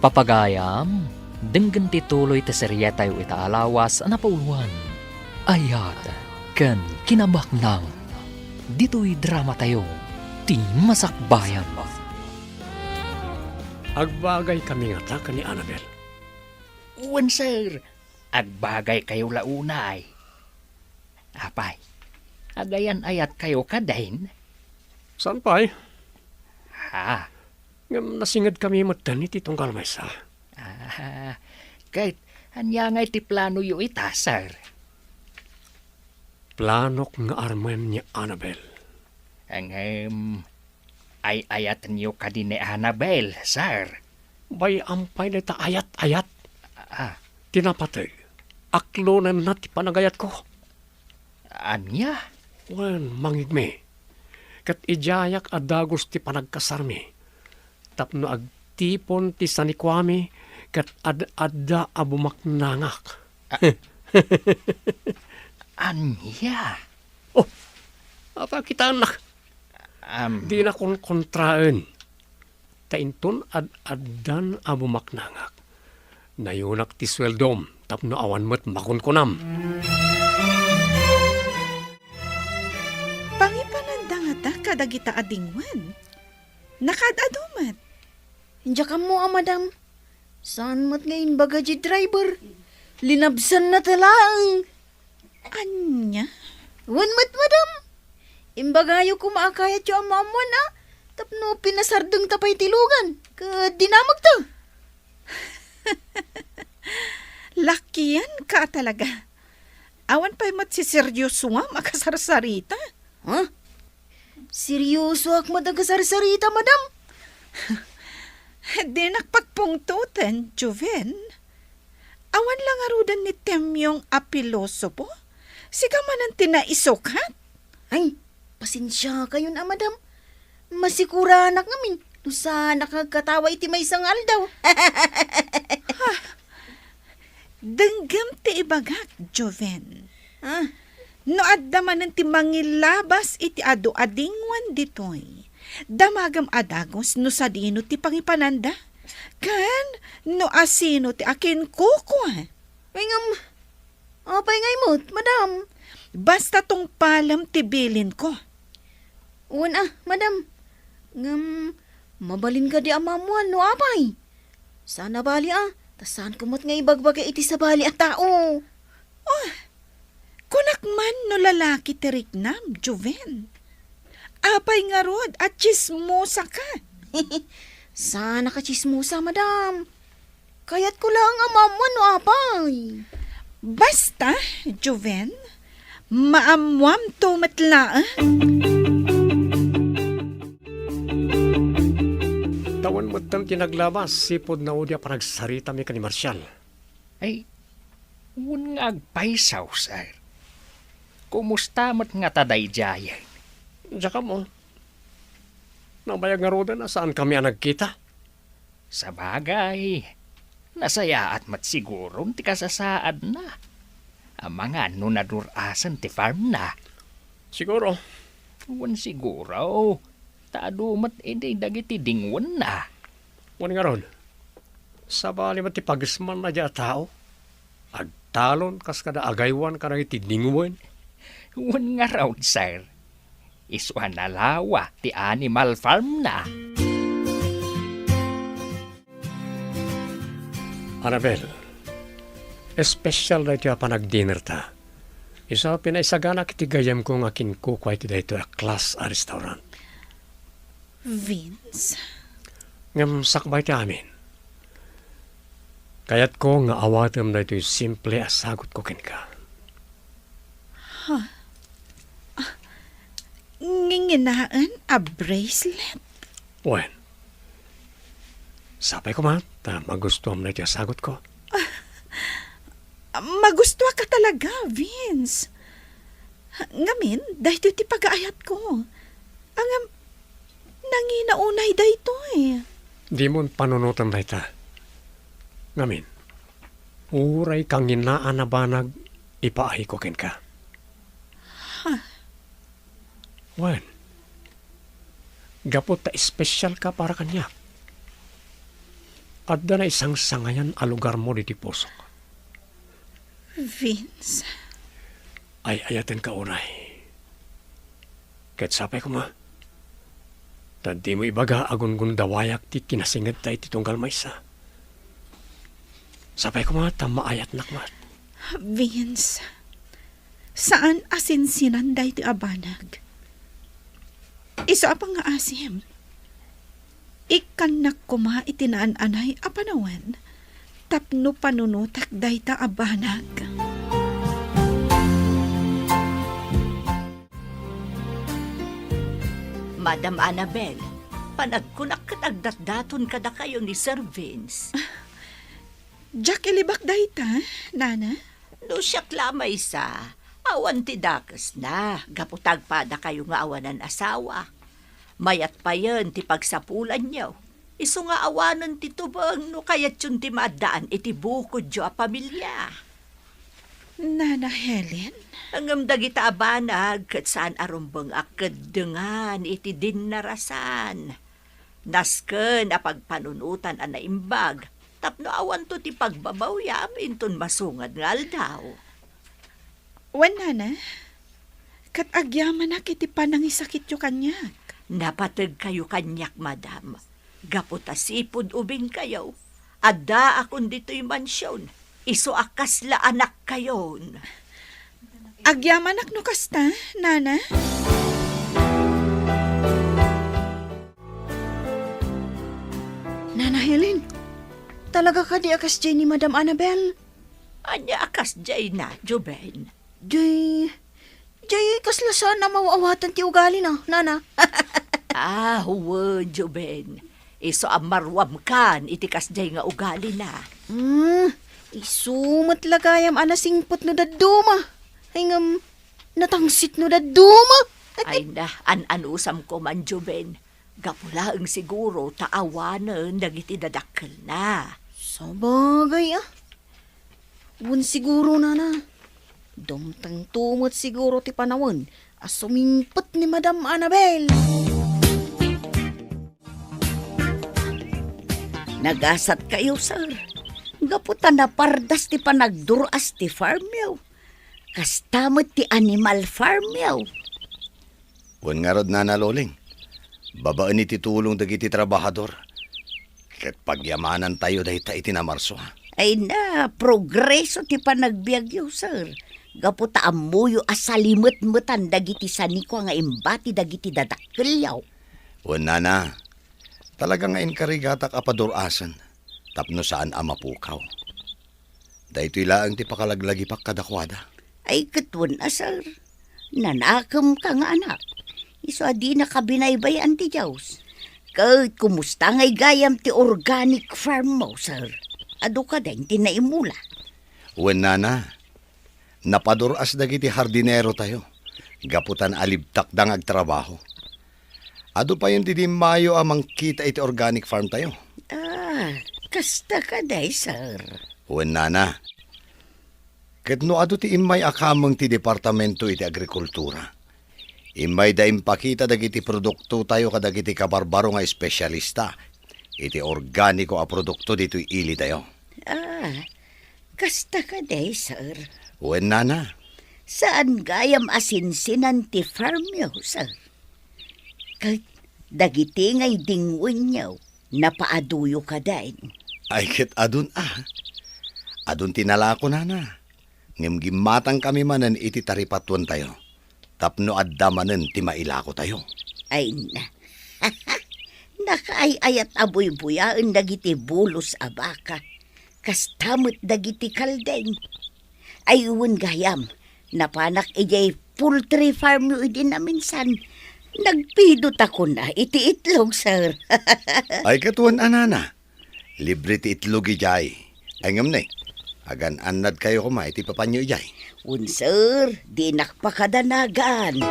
Papagayam, denggen ti tuloy ti serietayo ita a lawas a napauluan, Ayat ken Kinabaknang. Ditoy dramatayo, Ti Masakbayan. Agbagaykami ngata ken ni Annabel? Wen, sir. Agbagaykayo la unay. Apay, agayan-ayatkayo kadin? Saan pay? Ha? Ngem nasingedkami metten iti tunggal maysa. Ah, ket ania ngay ti planoyo ita, sir? Planok nga armen ni Annabel. Ngem, ay-ayatenyo kadi ni Annabel, sir? Bay-am pay dayta ayat-ayat. Ah. Ti napateg, aklonenna ti panagayatko. Ania? Wen, mangngegmi. Ket idiayak a dagus ti panagkasarmi tapno agtipon ti sanikuami ket ad-adda a bumaknangak. Ah. Ania? Oh, apay kitaennak? Am. Dina konkontraen. Ta inton ad-addan a bumaknangak, nayunak ti sueldom tapno awan met makunkunam. Pangipananda ngata kadagita a dingwen. Nakaad-adu met. Diak ammo a, madam. Saan met nga imbaga ti driver? Linabsanna ta laeng. Ania? Wen met, madam. Imbagayo koma a kayatyo a maammoan a tapno pinasardengta pay ti lugan ket dinamagta. Lakianka a talaga. Awan pay met siseryosoam a kasarsarita. Ha? Seryosoak met a kasarsarita, madam. Dinak pagpungtoten, Joven. Awan la ngaruden ni Temyong a pilosopo? Sika manen ti naisukat? Ay, pasensiakayon a, madam. Masikuranak ngamin no saannak nga agkatawa iti maysa nga aldaw. Ha? Denggem ti ibagak, Joven. Ah. No adda manen ti mangilabas iti adu a dingwen ditoy, damagem a dagus no sadino ti pangipananda, ken no asino ti akinkukua. Ay, ngem, apay ngay met, madam? Basta tungpalem ti bilinko. Wen a, madam. Ngem, mabalin kadi a maammoan no apay? Saan a bali a, ta saanko met nga ibagbaga iti sabali a tao. Oh, kunak man no lalaki ti riknam, Joven. Apay ngarud a tsismosaka? Saanak a tsismosa, madam. Kayatko laeng a maammoan no apay. Basta, Joven, maammoamto met laeng. Awan metten ti naglabas sipud naudi a panagsaritami ken ni Marcial. Ay, wen nga agpayso, sir. Kumusta met ngata daydiayen? Diak ammo. Nabayag ngaruden a saankami a nagkita. Sabagay, nasayaat met siguron ti kasasaadna. Amangan no nadur-asen ti farmna. Siguro. Wen siguro, ta adu met idi dagiti dingwenna. Wen ngarud, sabali met ti pagismanna diay a tao. Ag- talon kas kada agaywan kadagiti dingwen. Wen ngarud, sir. Isu a nalawa ti animal farm na. Annabel, espesyal daytoy a panagdinerta. Isu a pinaisaganak iti gayyemko nga kinkukua iti daytoy a class a restaurant. Vince. Ngem sakbay ti amin, kayatko nga awatem daytoy simple a sagutko kenka. Huh? Ah, nginginaen a bracelet? Wen, sapay koma ta magustuam daytoy a sagutko. Magustuaka talaga, Vince. Ngamin, daytoy ti pagaayatko. Ngem, nangina unay daytoy. Dimon panunoten dayta. Ngamin, uray kanginaan a banag ipaayko kenka. Huh? Wen, gapu ta espesyalka para kaniak, adda naisangsangayan a lugarmo ditoy pusok. Vince. Ay-ayatenka unay. Ket sapay koma, ta dimo ibaga a gungundawayak ti kinasingedta iti tunggal maysa. Sapay koma ta maayatnak met. Vince, saan a sinsinan daytoy a banag. Isu a pangngaasim, ikkannak koma iti naan-anay a panawen tapno panunotak dayta a banag. Madam Annabel, panagkunak ket agdatdaton kadakayo ni Sir Vince. Diak ilibak dayta, Nana. No siak la maysa, awan ti dakesna, gapu ta agpadakayo nga awanan asawa. Mayat payen ti pagsapulanyo. Isu nga awanen ti tubeng no kayatyon ti maaddaan iti bukodyo a pamilia. Nana Helen? Ngem dagita a banag ket saan a rumbeng a keddengan iti dinnarasan. Nasken a pagpanunotan a naimbag tapno awanto ti pagbabawyam inton masungad nga aldaw. Wen, Nana, ket agyamanak iti panangisakityo kaniak. Napategkayo kaniak, madam, gapu ta sipud ubingkayo, addaakon ditoy mansion, isu a kasla anakkayon. Agyamanak no kasta, Nana. Nana Helen, talaga kadi a kasdiay ni Madam Annabel? Ania a kasdiayna, Joven? Jay, jay, kasla saan a maw-awatan ti ugalina, Nana. Ah, wen, Joven. Isu a maruamkan iti kasdiay nga ugalina. Hmm, isu met la gayam a nasingpet no dadduma. Ay ngem, natangsit no dadduma. Ay na, an-anusam koman, Joven. Gapu laeng siguro ta awanen dagiti dadakkelna. Sabagay, ah. Wen siguro, Nana. Dumtengto met siguro ti panawen a sumingpet ni Madam Annabel. Nagasatkayo, sir. Gapu ta napardas ti panagdur-as ti farmyo. Kasta met ti animal farmyo. Wen ngarud, Nana Loling, babaen iti tulong dagiti trabahador, ket pagyamanantayo dayta iti namarso, ha? Ay na, progreso ti panagbiagyo, sir. Gapu ta ammoyo a salimetmetan dagiti sanikua nga imbati dagiti dadakkelyo. Wen, Nana, talaga nga inkarigatak a padur-asen tapno saan a mapukaw. Daytoy laeng ti pakalaglagipak kadakuada. Ay, ket wen a, sir. Nanakemka nga anak. Isu a dinaka binaybay-an ti Dios. Ket kumusta ngay gayam ti organic farm mo, sir? Adu kadi ti naimula? Wen, Nana, napadur-as dagiti hardinero tayo, gapu ta naalibtakda nga agtrabaho. Adu payen ti dimmayo a mangkita iti organic farm tayo. Ah, kasta kadi, sir. Wen, Nana. Ket no adu ti immay a kameng ti Departamento iti Agrikultura, immayda impakita dagiti produktotayo kadagiti kabarbaro nga espesialista iti organiko a produkto ditoy ilidayo. Ah, Kasta kadi, sir? Wen, nana. Saan gayam a sinsinan ti farmyo, sir? Ket dagiti nga idingwenyo, napaaduyo kadin? Ay, ket adun a. Adun ti nalako, nana. Ngem gimmatangkami manen iti taripatuentayo tapno adda manen ti mailakotayo. Ay na. Nakaay-ayat a buybuyaen dagiti bulos a baka. Kasta met dagiti kalding. Ay, wen gayam, napanak idiay poultry farm yo idi naminsan. Nagpidot a kuna iti itlog, sir. Ay, ket wen a, nana. Libre ti itlog idiay. Ay, ngem ne, agan-annadkayo koma iti papanyo idiay. Wen, sir, dinak pakadanagan.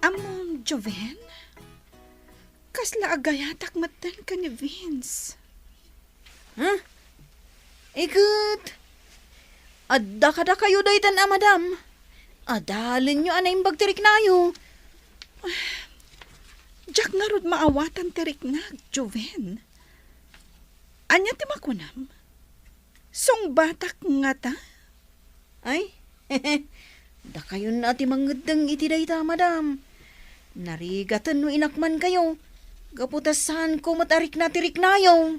Ammom, Joven? Kasla agayatak metten ken ni Vince. Huh? Iket, adda kadakayo daytan a madam. Adalenyo a naimbag ti riknayo. Diak ngarud maawatan ti riknak, Joven. Ania ti makunam? Sungbatak ngata? Ay, dakayon a ti mangeddeng iti dayta, madam. Narigaten no inakmankayo, gapu ta saanko met a rikna ti riknayo.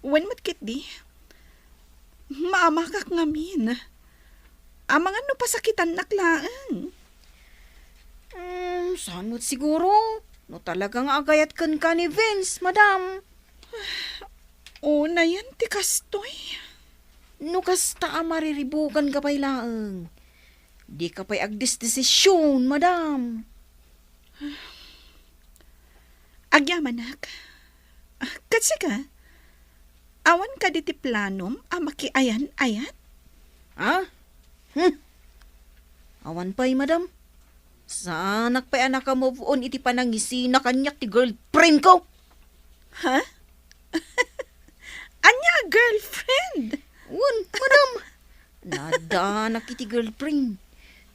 Wen met ketdi, maamakak ngamin. Amangan no pasakitannak laeng. Hmm, saan met siguro? No talaga nga agayat kenka ni Vince, madam. Unayen ti kastoy. No kasta a mariribukanka pay laeng, dika pay agdesdesision, madam. Agyamanak. Ah, ket sika, awan kadi ti planom a makiayan-ayat? Ha? Hmm. Awan pay, madam. Saanak pay a naka-move on iti panangisina kaniak ti girlfriend ko. Ha? Ania a girlfriend? Wen, madam. Naaddanak iti girlfriend.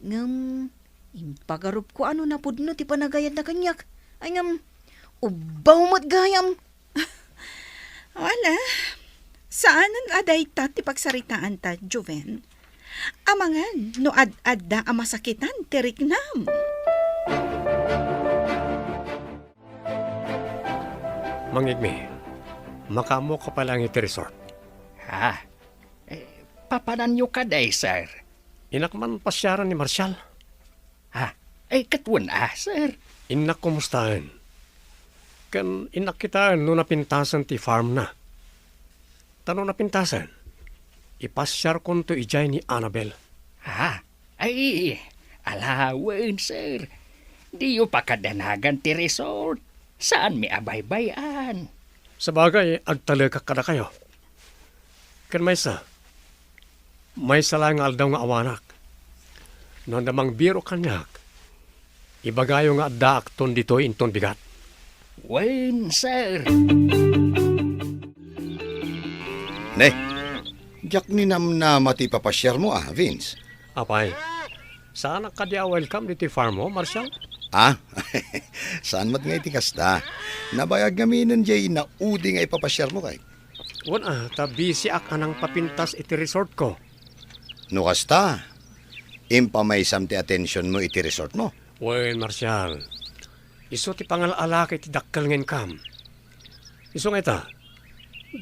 Ngem, impagarupko a no napudno ti panagayatna kaniak. Ay ngem, ubbaw met gayam. Wala. Saanen a dayta ti pagsaritaanta, Joven. Amangan no ad-adda a masakitan ti riknam. Mangngegmi, makaammoka pay laeng iti resort. Ha? Eh, papananyo kadi, sir? Innak man pasiaren ni Marshall. Ha? Eh, ket wen a, sir? Innak kumustaen. Ken innak kitaen no napintasen ti farmna. Ta no napintasen, ipasiarkonto idiay ni Annabel. Ha? Ay, ala wen, sir. Diyo pakadanagan ti resort. Saanmi a baybay-an. Sabagay, agtalekak kadakayo. Ken maysa, maysa laeng nga aldaw nga awanak. No adda mangbiro kaniak, ibagayo nga addaakton ditoy inton bigat. Wen, sir. Ne, diak ninamnama ti ipapasiarmo a, Vince. Apay, saanak kadi a welcome ditoy farmmo, Marshall? Ah, saan met nga iti kasta. Nabayag ngaminen diay inaudi nga ipapasiarmo kay. Wen a, ta bisiak a nangpapintas iti resortko. No kasta, impamaysam ti atensionmo iti resortmo. Wen, Marshall, isu ti pangal-alaka iti dakkel nga income. Isu nga ita,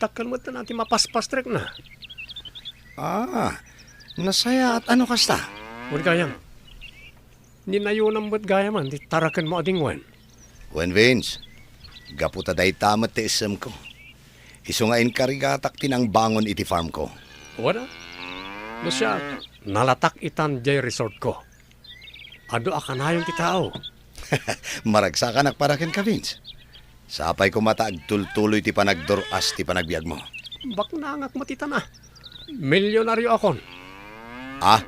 dakkel met ti mapaspastrek na. Ah, nasayaat a no kasta. Wen gayam, ninayonam met gayamen ti tarakenmo a dingwen. Wen, Vince, gapu ta dayta met ti issemko. Isu nga inkarigatak ti nangbangon iti farmko. Wen a, no siak, nalatak itan diay resortko. Adu a kanayon ti tao. Maragsakanak para kenka, Vince. Sapay koma ta agtultuloy ti panagdur-as ti panagbiagmo. Baknangak met itan a. Milyonarioakon. Ah?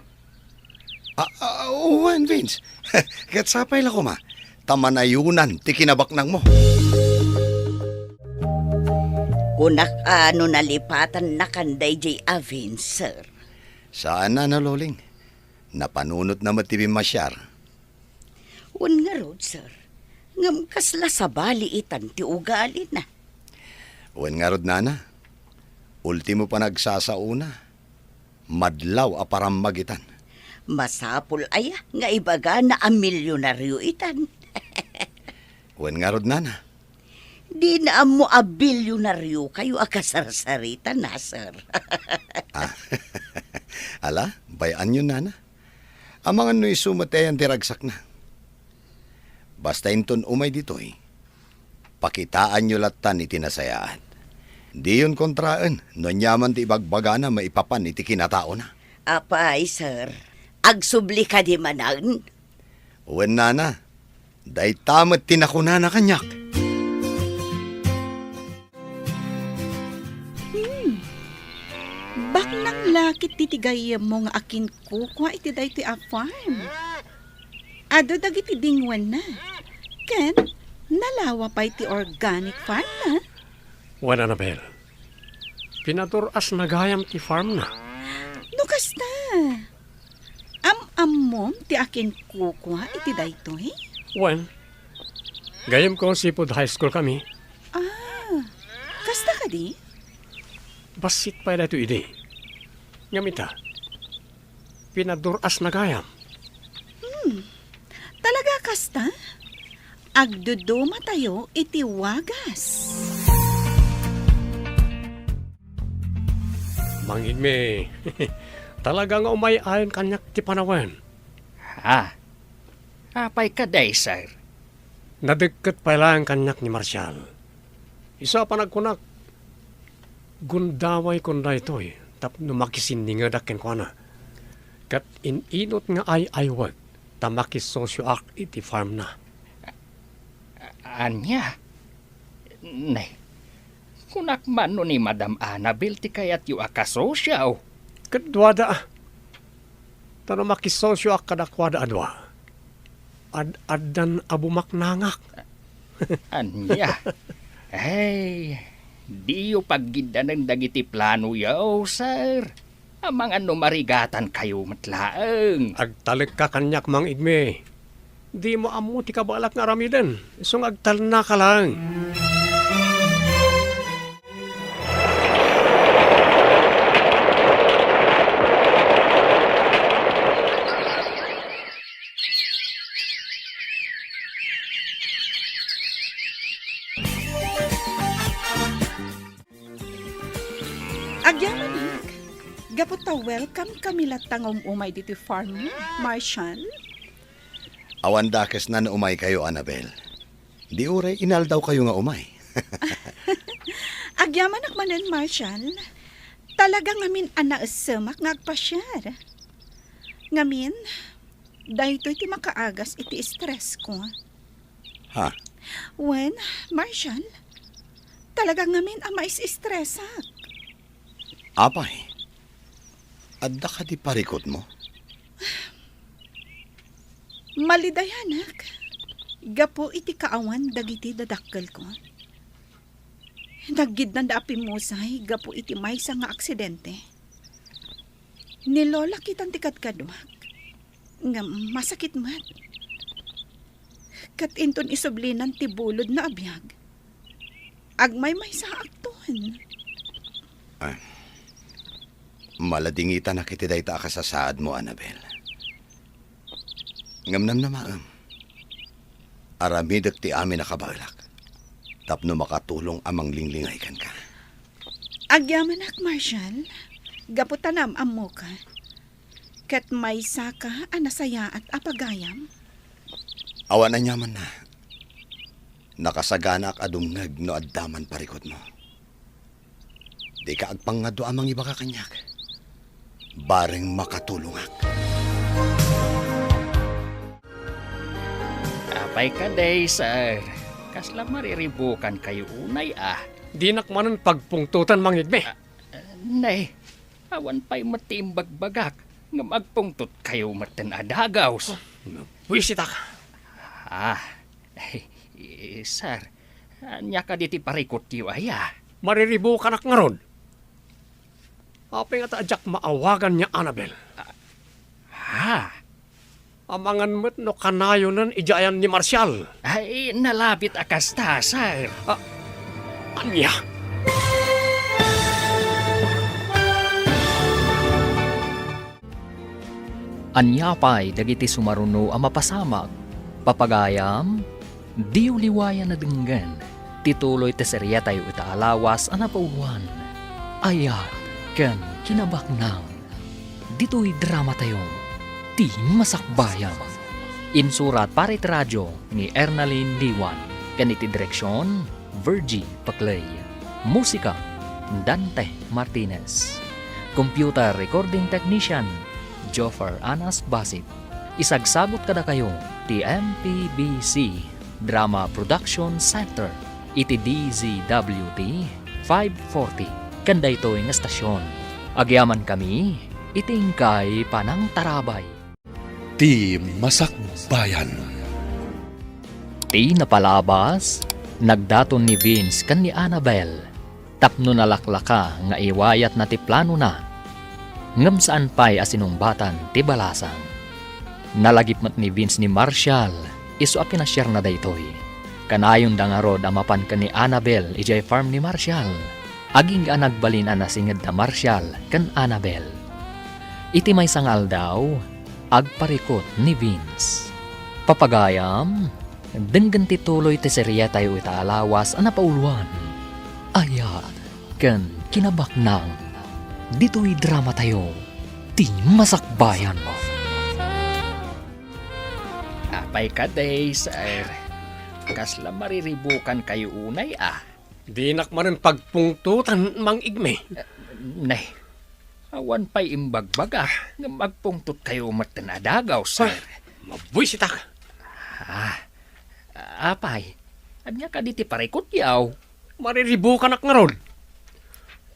Ah, ah, wen, Vince. Ket sapay la koma. Ta manayonan ti kinabaknangmo. Kunak a no nalipatannakan daydiay a Vince, sir. Saan a, Loling. Napanunotna met ti bimmasiar. Wen ngarud, sir. Ngem kasla sabali itan ti ugalina. Wen ngarud, nana, ultimo panagsasaona, madlaw a parammagitan. Masapul aya nga ibagana a milyonaryo itan? Wen ngarud, nana. Dina ammo a bilyonaryokayo a kasarsarita, sir. Ah, ala, bay-anyo, nana. Amangan no isu met ayan ti ragsakna. Basta inton umay ditoy, pakitaanyo lattan iti nasayaat. Diyon kontraen no aniaman ti ibagbagana maipapan iti kinataona. Apay, sir, agsubli kadi manen? Wen, nana, dayta met ti nakunana kaniak. Hmm. Baknang la ket ti gayyemmo nga akinkukua iti daytoy a farm. Adu dagiti dingwenna. Ken nalawa pay ti organic farm na. Wen, Annabel, pinadur-asna gayam ti farm na. No kasta, am-ammom ti akinkukua iti daytoy? Wen, gayyemko seafood high school kami. Ah, kasta kadi? Bassit pay daytoy idi. Ngem ita, pinadur-asna gayam. Hmm. Talaga kasta? Agdudumatayo iti wagas. Mang Igme, talaga nga umay-ayon kaniak ti panawen. Ha? Apay kadi, sir? Nadekket pay laeng kaniak ni Marshall. Isu a panagkunak, gundawayko daytoy tapno makisinningedak kenkuana. Ket in-inut nga ay-aywek ta makisosioak iti farmna. Ania? Ne, kunak man no ni Madam Annabel ti kayatyo a kasosio. Ket duada, ta no makisosioak kadakuada a dua, ad-addan a bumaknangak. Ania? Ay, diyo paggiddanen dagiti planoyo, sir. Amangan no marigatankayo met laeng. Agtalekka kaniak, Mang Igme. Dimo ammo ti kabaelak nga aramiden, isu nga agtalnaka laeng. Agyamanak, gapu ta welcome kami latta nga um-umay ditoy farm, Marshall. Awan dakesna no umaykayo, Annabel. Di uray inaldawkayo nga umay. Agyamanak manen, Marshall. Talaga ngamin a naesemak nga agpasiar. Ngamin, daytoy ti makaagas iti stress ko. Ha? Wen, Marshall, talaga ngamin a mais-stressak. Apay, adda kadi parikutmo? Malidayanak, gapu iti kaawan dagiti dadakkelko. Naggidnanda a pimmusay gapu iti maysa nga aksidente. Ni Lola kitan ti kadkaduak, ngem masakit met. Ket inton isublinan ti bulodna a biag, agmaymaysaakton. Ay, maladingitanak iti dayta a kasasaadmo, Annabel. Ngem namnamaem, aramidek ti amin a kabaelak tapno makatulong a manglinglingay kenka. Agyamanak, Marshall, gapu ta naam-ammoka. Ket maysaka a nasayaat a pagayam? Awan aniamanna. Nakasaganaak a dumngeg no adda man parikutmo. Dika agpangngaddua a mangibaga kaniak. Bareng makatulongak. Apay kadi, sir? Kasla mariribukankayo unay a? Dinak manen pagpungtotan, Mang Igme. Ah, nay, awan pay met ti imbagbagak ngem agpungtotkayo metten a dagus. Buisitak. Ah, sir, ania kadi ti parikutyo aya? Mariribukanak ngarud. Apay ngata a diak maawagan ni Annabel? Ah, ha? Amangan met no kanayonen idiay ayan ni Marshall. Ay, nalabit a kasta, sir. Ah, ania? Ania pay dagiti sumaruno a mapasamak? Papagayam, diyo liwayan a denggen ti tuloy ti seriatayo ita a lawas a napauloan, Ayat ken Kinabaknang. Ditoy dramatayo, Ti Masakbayan. Insurat para iti radio ni Ernalyn Liwan ken iti direksion, Virgie Paclay. Musika, Dante Martinez. Computer recording technician, Joffer Anas Basit. Isagsagut kadakayo ti M P B C Drama Production Center iti D Z W T five forty ken daytoy nga estasion. Agyamankami iti inkay panangtarabay. Ti Masakbayan. Ti napalabas, nagdaton ni Vince ken ni Annabel tapno nalaklaka nga iwayatna ti planona. Ngem saan pay a sinungbatan ti balasang. Nalagip met ni Vince ni Marshall isu a pinasiarna daytoy. Kanayonda ngarud a mapan ken ni Annabel idiay farm ni Marshall. Agingga a nagbalin a nasinged da Marshall ken Annabel. Iti maysa nga aldaw, agparikut ni Vince. Papagayam, denggen ti tuloy ti serietayo ita a lawas a napauloan, Ayat ken Kinabaknang. Ditoy dramatayo, Ti Masakbayan. Apay kadi, sir? Kasla mariribukankayo unay, a? Dinak manen pagpungtotan, Mang Igme. Eh, ne, awan pay imbagbaga nga agpungtotkayo metten a dagaw, sir. Ah, mabuisitak. Ah, apay, ania kadi ti parikutyo? Mariribukanak ngarud.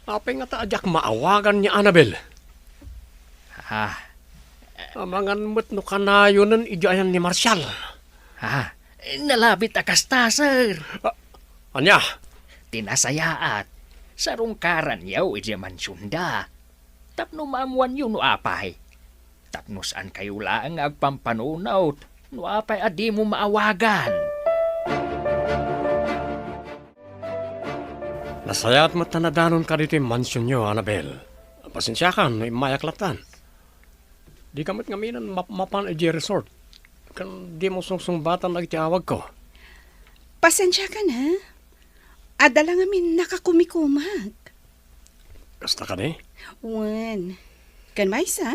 Apay ngata a diak maawagan ni Annabel? Ah. Amangan met no kanayonen idiay ayan ni Marshall. Ah, nalabit a kasta, sir. Ah, ania? Ti nasayaat, sarungkaranyo idiay mansionda. Tapno maammoanyo no apay. Tapno saankayo laeng nga agpampanunot no apay a dimo maawagan. Nasayaat met ta nadanonka ditoy mansionyo, Annabel. Pasensiakan no immayak lattan. Dika met ngamin a map-, mapan idiay resort ken dimo sungsungbatan dagiti awagko. Pasensiakan, ha? Adda la ngamin nakakumikumag. Kasta kadi? Wen. Ken maysa,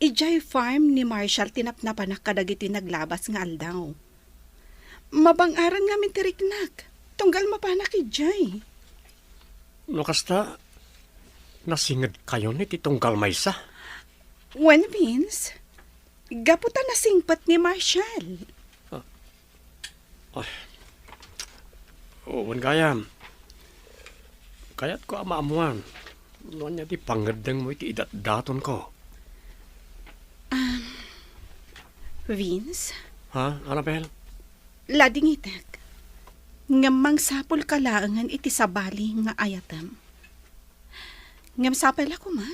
idiay farm ni Marshall ti napnapanak kadagiti naglabas nga aldaw. Mabang-aran ngamin ti riknak, tunggal mapanak idiay. No kasta, nasingedkayon iti tunggal maysa? Wen, Vince, gapu ta nasingpet ni Marshall. Ah. Ay. Oh, wen gayam. Kayatko a maammoan no ania ti pangngeddengmo iti idatdatonko. Um, Vince? Ha, Annabel? Ladingitek. Ngem mangsapulka laengen iti sabali nga ayatem. Ngem sapay la koma,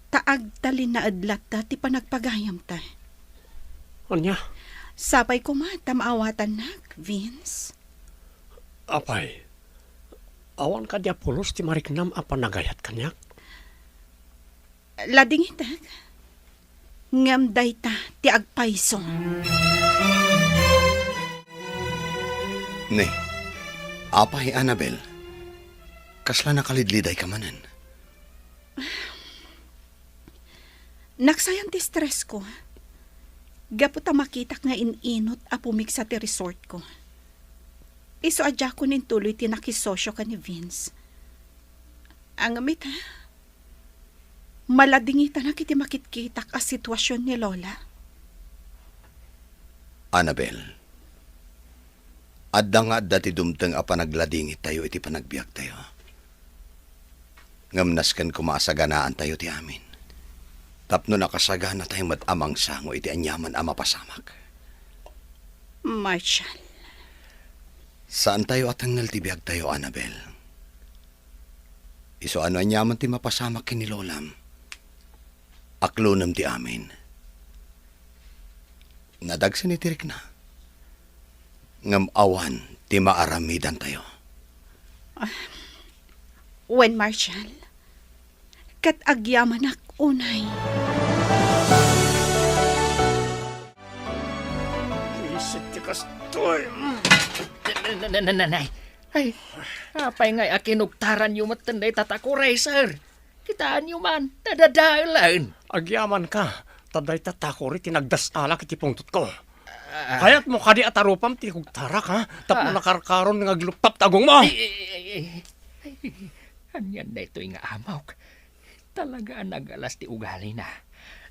ta agtalinaed latta ti panagpagayamta. Ania? Sapay koma ta maawatannak, Vince. Apay, awan kadi a pulos ti mariknam a panagayat kaniak? Ladingitek, ngem dayta ti agpayso. Ne, apay, Annabel, kasla nakalidlidayka manen? Naksayan ti stressko. Gapu ta makitak nga in-inut a pumigsa ti resortko. Isu a diakon intuloy ti nakisosio ken ni Vince. Ngem ita, maladingitanak iti makitkitak a situasion ni Lola. Annabel, adda nga adda ti dumteng a panagladingittayo iti panagbiagtayo. Ngem nasken koma a saganaantayo ti amin, tapno nakasaganatayo met a mangsango iti aniaman a mapasamak. Marshall. Saantayo a tengngel ti biagtayo, Annabel. Isu a no aniaman ti mapasamak ken ni Lolam, aklonem ti amin. Nadagsen iti rikna. Ngem awan ti maaramidantayo. Ah, wen, Marshal, ket agyamanak unay. Isit ti kastoy. Na-, na-, na-, na-, nanay. Ay, apay ngay a kinugtaranyo metten dayta takoray, sir? Kitaenyo man, nadadaelan. Agyamanka, ta dayta takori ti nagdas-alak iti pungtotko. Ah. Kayatmo kadi a tarupam ti kugtarak, ha? Tapno Ah. nakarkaron nga agluptap ti agongmo. Ay, ay, ay, ay. Ay, anian daytoy nga amok? Talaga a nagalas ti ugalina.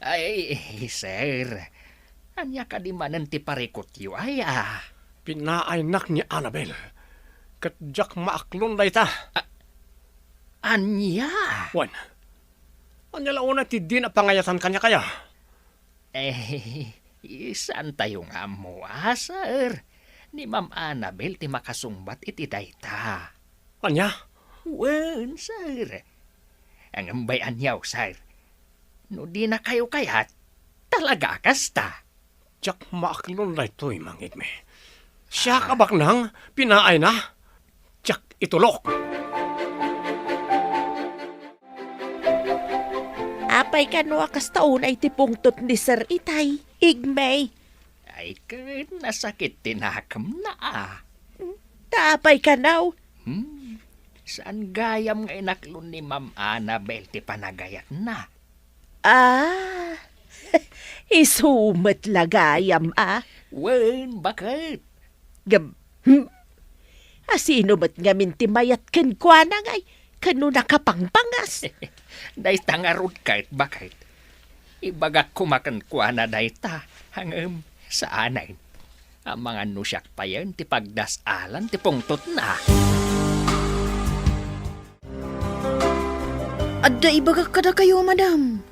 Ay, sir, ania kadi manen ti parikutyo, aya? Pinaaynak ni Annabel. Ket diak maaklon dayta. A-, ania? Wen, ania la unay ti dina pangayatan kaniak, aya? Eh, saantayo nga ammo, a, sir. Ni Ma'am Annabel ti makasungbat iti dayta. Ania? Wen, sir. Ngem bay-anyo, sir. No dinakayo kayat, talaga a kasta. Diak maaklon daytoy, mangngegmi. Siak a Ah. baknang, pinaayna, diak itulok. Apay kano a kasta unay ti pungtot ni Sir Itay, Igmay? Ay, ket nasakit ti nakemna, a. Ta apay kano? Hmm, saan gayam nga inaklon ni Ma'am Annabel ti panagayatna? Ah, isu met la gayam, a? Wen, baket. Gab-, hmm. Asino met ngamin ti mayat kenkuana ngay, kano nakapangpangas? Dayta ngarud ket, baket. Ibagak koma kenkuana dayta, ngem saanen. Amangan no siak payen ti pagdas-alan ti pungtotna. Adda ibagak kadakayo, madam.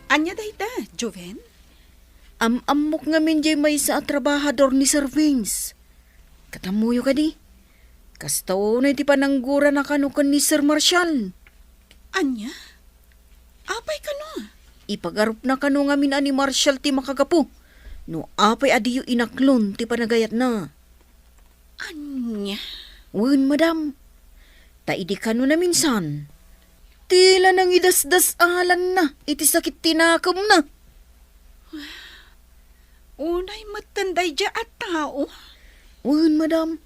Ania dayta, Joven? Am-ammok ngamin diay maysa a trabahador ni Sir Vince. Ket ammoyo kadi, kasta unay ti pananggurana kano ken ni Sir Marshall. Ania? Apay kano? Ipagarupna kano ngamin a ni Marshall ti makagapu no apay a diyo inaklon ti panagayatna. Ania? Wen, madam. Ta idi kano naminsan, ti la nangidasdas-alanna iti sakit ti nakemna. Unay metten daydiay a tao? Wen, madam.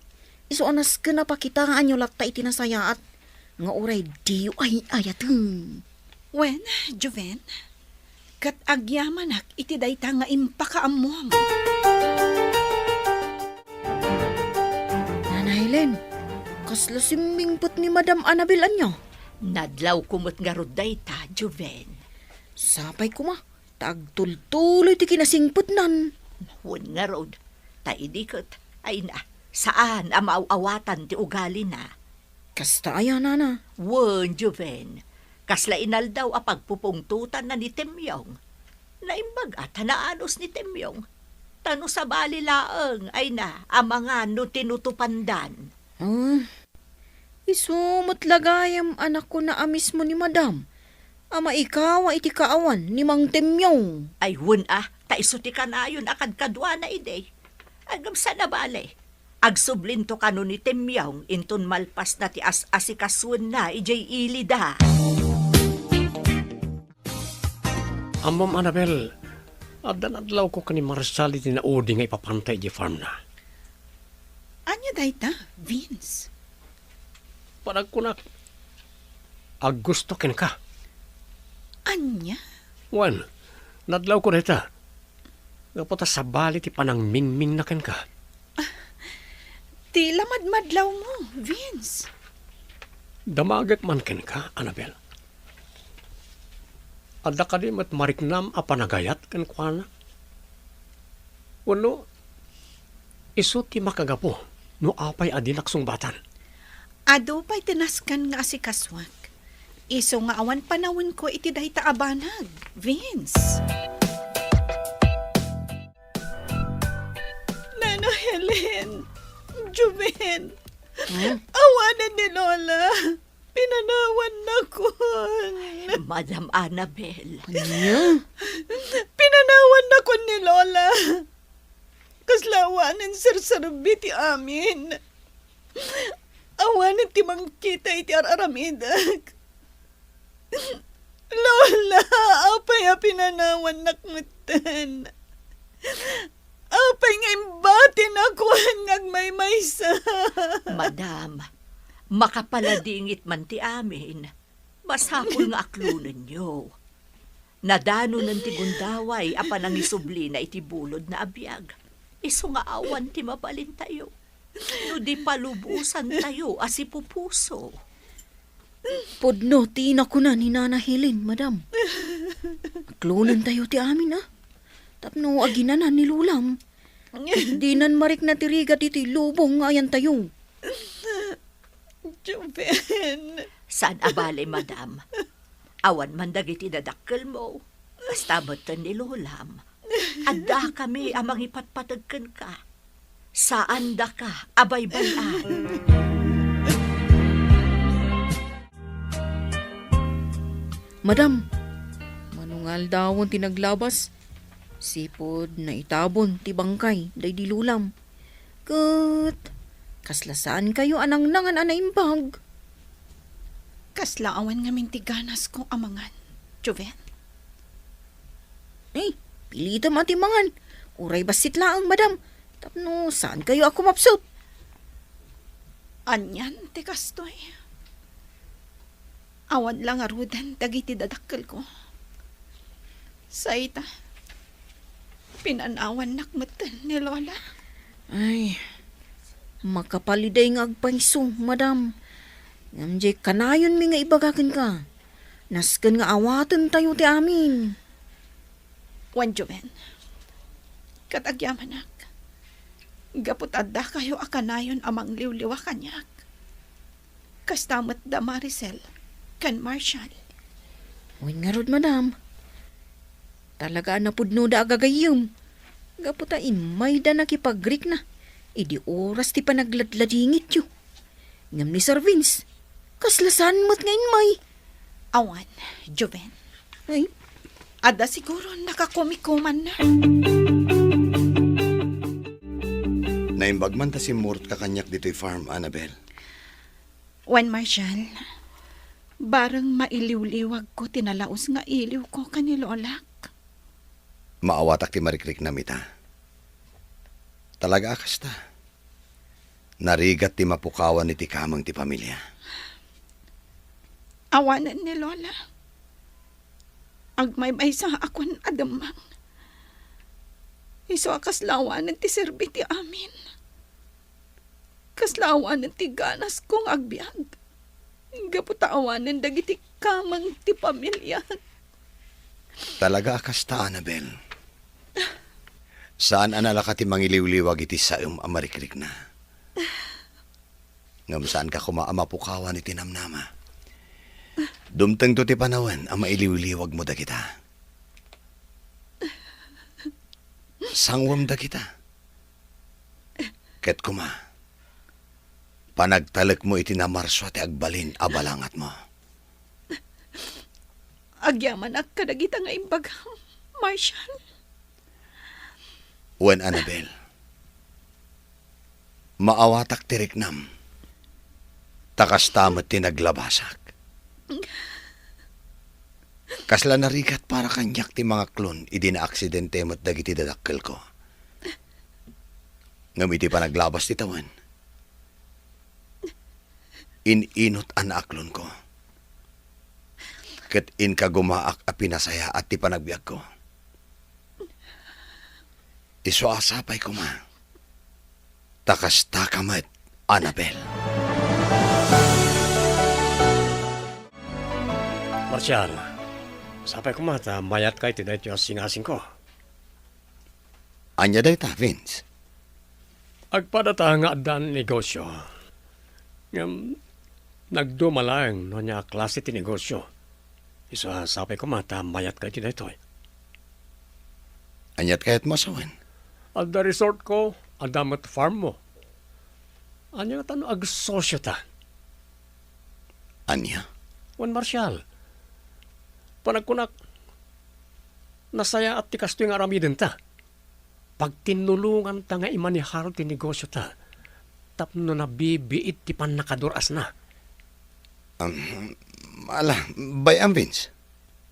Isu a nasken a pakitaanyo latta iti nasayaat nga uray diyo ay-ayaten. Wen, Joven, ket agyamanak iti dayta nga impakaammom. Nana Helen, kasla simmingpet ni Madam Annabel ania? Nadlawko met ngarud dayta, Joven. Sapay koma, ta agtultuloy ti kinasingpetnan. Wen ngarud, ta idi ket, ay na, saan a maaw-awatan ti ugalina. Kasta aya, nana? Wen, Joven. Kasla inaldaw a pagpupungtotanna ni Temyong. Naimbag a ta naanus ni Temyong. Ta no sabali laeng, ay na, amangan no tinutupandan. Ah, isu met la gayam a nakuna a mismo ni Madam a maikawa iti kaawan ni Mang Temyong. Ay, wen a, ta isu ti kanayon a kadkaduana idi. Ngem saan a bale. Agsublinto kano ni Temyong inton malpasna ti as-asikasuenna idiay ilida. Ammom, Annabel, adda nadlawko ken ni Marshall iti naudi nga ipapanta idiay farmna. Ania dayta, Vince? Panagkunak, aggusto kenka. Ania? Wen, nadlawko dayta. Gapu ta sabali ti panangmingmingna kenka. Ah, ti la madmadlawmo, Vince. Damagek man kenka, Annabel. Adda kadi met mariknam a panagayat kenkuana? Wenno, isu ti makagapu no apay a dinak sungbatan? Adu pay ti nasken nga asikasuak. Isu nga awan panawenko iti dayta a banag, Vince. Nana Helen, Joven, Hmm? Awanen ni Lola. Pinanawannakon. Madam Annabel. Ania? Pinanawannakon ni Lola. serbi ti amin. Awanen ti mangkita iti ar-aramidek. Lola, apay a pinanawannak metten? Apay nga imbatinnak wen nga agmaymaysa? Madam, makapaladingit man ti amin. Masapul nga aklonenyo. Nadanonen ti gundaway a panangisublina iti bulodna a biag. Isu nga awan ti mabalintayo no di palubosantayo a sipupuso. Pudno ti nakuna ni Nana Helen, madam. Aklonentayo ti amin, a. Tapno aginana ni Lolam. Dinan marikna ti rigat iti lubong nga ayantayo. Joven. Saan a bale, madam. Awan man dagiti dadakkelmo. Kasta metten ni Lolam. Addakami a mangipatpateg kenka. Saandaka a baybay-an. Madam, mano nga aldawen ti naglabas, sipud naitabon ti bangkay daydi Lolam. Ket kasla saankayo a nangnangan a naimbag? Kasla awan ngamin ti ganasko a mangan, Joven. Ay, pilitem a ti mangan. Uray bassit laeng, madam. Tapno saankayo a kumapsut. Anian ti kastoy? Awan la ngaruden dagiti dadakkelko. Say ta, pinanawannak metten ni Lola. Ay, makapaliday nga agpayso, madam. Ngem diay kanayonmi nga ibaga kenka. Nasken nga awatentayo ti amin. Wen, Joven, ket agyamanak, gapu ta addakayo a kanayon a mangliwliwa kaniak. Kasta met da Maricel ken Marshall. Wen ngarud, madam. Talaga a napudnoda a gagayyem. Gapu ta immayda nakipagrikna idi oras ti panagladladingityo. Ngem ni Sir Vince, kasla saan met nga immay. Awan, Joven. Ay? Adda siguro nakakumikumanna. Naimbag man ta simmurotka kaniak ditoy farm, Annabel. Wen, Marshall, bareng mailiwliwagko ti nalaus nga iliwko ken ni Lolak. Maawatak ti marikriknam ita. Talaga a kasta. Narigat ti mapukawan iti kameng ti pamilia. Awanen ni Lola. Agmaymaysaakon a demmeng. Isu a kasla awanen ti serbi ti amin. Kasla awanen ti ganasko nga agbiag. Gapu ta awanen dagiti kameng ti pamiliak. Talaga a kasta, Annabel. Saan a nalaka ti mangiliwliwag iti saem a marikrikna. Ngem saanka koma a mapukawan iti namnama. Dumtengto ti panawen a mailiwliwagmo dagita. Sangwem dagita. Ket koma, panagtalekmo iti namarsua ti agbalin a balangatmo. Agyamanak kadagita nga imbagam, Marshall. Wen, Annabel, maawatak ti riknam, ta kasta met ti naglabasak. Kasla narigat para kaniak ti mangaklon idi naaksidente met dagiti dadakkelko. Ngem iti panaglabas ti tawen, in-inot a naaklonko. Ket inkagumaak a pinasayaat ti panagbiagko. Isu a sapay koma. Ta kastaka met, Annabel. Marshall, sapay koma ta mayatka iti daytoy a singasingko. Ania dayta, Vince? Agpadata nga addan negosio. Ngem nagduma laeng no ania a klase ti negosio. Isu a sapay koma ta mayatka iti daytoy. Aniat kayatmo a sawen? Adda resortko, adda met farmmo. Ania ngata no agsosiota? Ania? Wen, Marshall, panagkunak, nasayaat ti kastoy nga aramidenta. Pagtinnulonganta nga imanehar ti negosiota tapno nabibiit ti pannakadur-asna. Um, ala, bay-am, Vince.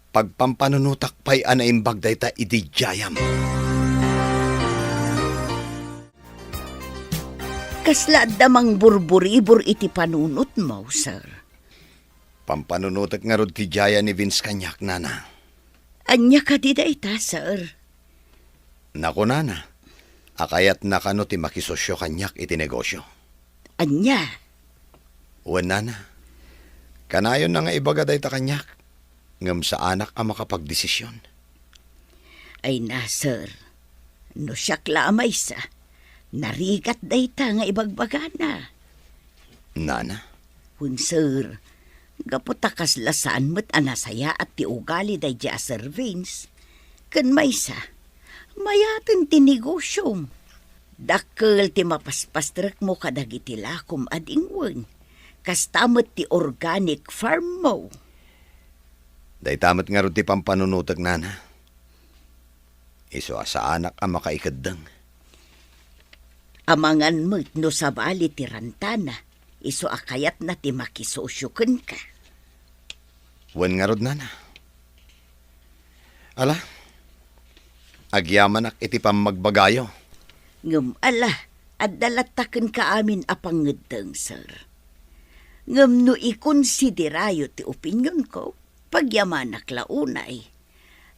Pagpampanunotak pay a naimbag dayta idi diayam. Kasla adda mangburburibor iti panunotmo, sir? Pampanunotek ngarud ti diayan ni Vince kaniak, nana. Ania kadi dayta, sir? Nakunana a kayatna kano ti makisosio kaniak iti negosio. Ania? Wen, nana. Kanayonna nga ibaga dayta kaniak, ngem saanak a makapagdesision. Ay na, sir. No siak la a maysa, narigat dayta nga ibagbagana. Nana? Wen, sir. Gapu ta kasla saan met a nasayaat ti ugali daydiay a Sir Vince. Ken maysa, mayaten ti negosiom. Dakkel ti mapaspastrekmo kadagiti lakom a dingwen. Kasta met ti organic farm mo. Dayta met ngarud ti pampanunotek, nana. Isu a saanak a makaikeddeng. Amangan met no sabali ti rantana, isu a kayatna ti makisosio kenka. Wen ngarud, nana. Ala, agyamanak iti pammagbagayo. Ngem ala, adda latta kenka amin a pangngeddeng, sir. Ngem no ikonsiderayo ti opinionko, pagyamanak la unay.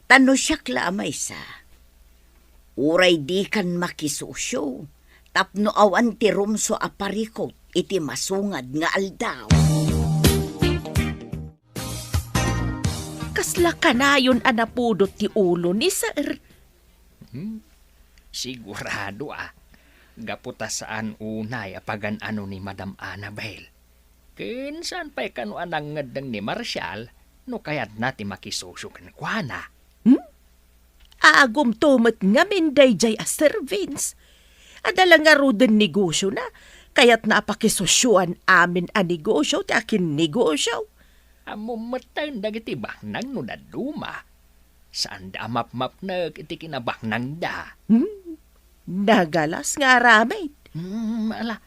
Ta no siak la a maysa, uray dikan makisosio tapno awan ti rumsua a parikut iti masungad nga aldaw. Kasla kanayon a napudot ti ulo ni sir. Hmm? Sigurado a. Gapu ta saan unay a pagan-ano ni Madam Annabel. Ken saan pay kano a nangngeddeng ni Marshall no kayatna ti makisosio kenkuana. Hmm? Agumto met ngamin daydiay a Sir Vince. Adda la ngaruden negosiona, kayatna a pakisosioan amin a negosio ti akinnegosio. Ammom metten dagiti baknang no dadduma. Saanda a mapmapnek iti kinabaknangda. Hmm, nagalas nga aramid. Hmm, ala.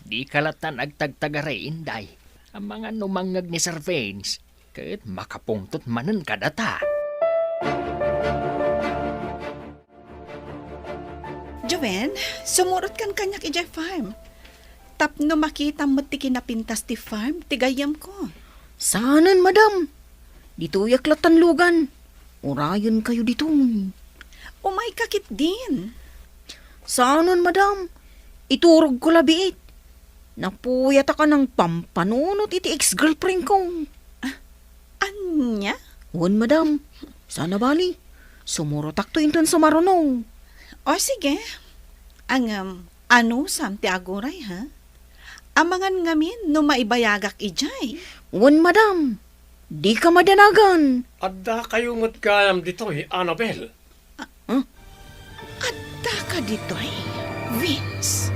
Dika latta agtagtagaray, Inday. Amangan no mangngeg ni Sir Vince, ket makapungtot manen kadata. Joven, sumurotkan kaniak idiay farm. Tapno makitam met ti kinapintas ti farm ti gayyemko. Saanen, madam. Ditoyak lattan lugan. Urayenkayo ditoy. Umayka ketdin. Saanen, madam. Iturogko la biit. Napuyatak a nangpampanunot iti ex-girlfriendko. Ah, ania? Wen, madam. Saan a bali. Sumurotakto inton sumaruno. O, sige. Ngem, anusam ti aguray, ha? Amangan ngamin no maibayagak idiay. Wen, madam. Dika madanagan. Addakayo met gayam ditoy, Annabel. Ah, hmm? Addaka ditoy, Vince.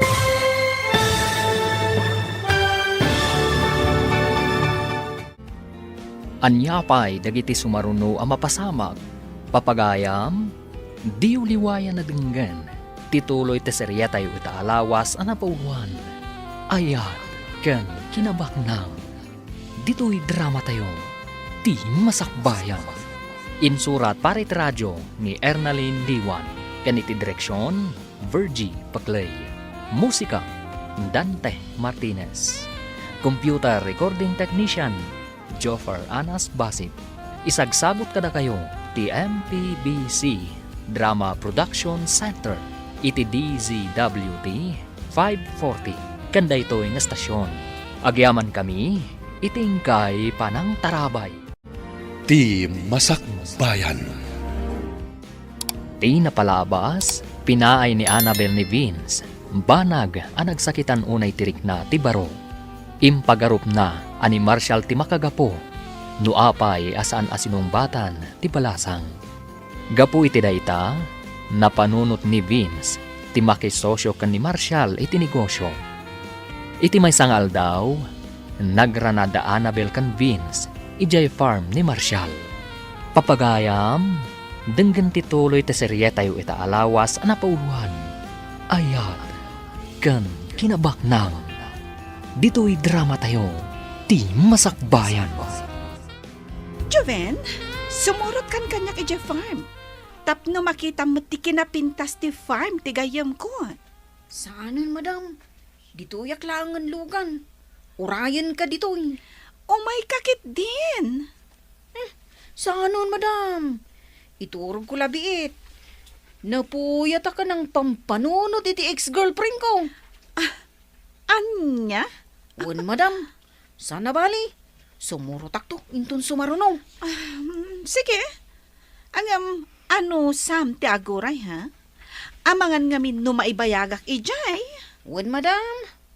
Ania pay dagiti sumaruno a mapasamak? Papagayam, diyo liwayan a denggen ti tuloy ti seriatayo ita a lawas a napauluan, Ayat ken Kinabaknang. Ditoy dramatayo, Ti Masakbayan. Insurat para iti radio ni Ernalyn Diwan, ken iti direksion, Virgie Paclay. Musika, Dante Martinez. Computer recording technician, Joffer Anas Basit. Isagsagut kadakayo ti M P B C Drama Production Center iti D Z W T five forty. Ken daytoy nga estasion, agyamankami iti inkay panangtarabay. Ti Masakbayan. Ti napalabas, pinaay ni Annabel ni Vince, banag a nagsakitan unay ti rikna ti baro. Impagarupna a ni Marshall ti makagapu, no apay a saan a sinungbatan ti balasang. Gapu iti dayta, napanunot ni Vince ti makisosio ken ni Marshall iti negosio. Iti maysa nga aldaw, nagrana da Annabel ken Vince idiay farm ni Marshall. Papagayam, Denggen ti tuloy ti serietayo ita a lawas a napauloan, Ayat ken Kinabaknang. Ditoy dramatayo, ti Masakbayan. Joven, sumurotkan kaniak idiay farm. Tapno makitam met ti kinapintas ti farm ti gayyemko. Saanen, madam. Ditoyak laengen lugan. Urayenka ditoy. Umayka ketdin. Hmm, saanen, madam. Iturogko la biit. Napuyatak a nangpampanunot iti ex-girlfriendko. Ah, ania? Wen, madam. Saan a bali, sumurotakto inton sumaruno. Ah, mm, sige. Ngem, anusam ti aguray, ha? Amangan ngamin no maibayagak idiay. Wen, madam,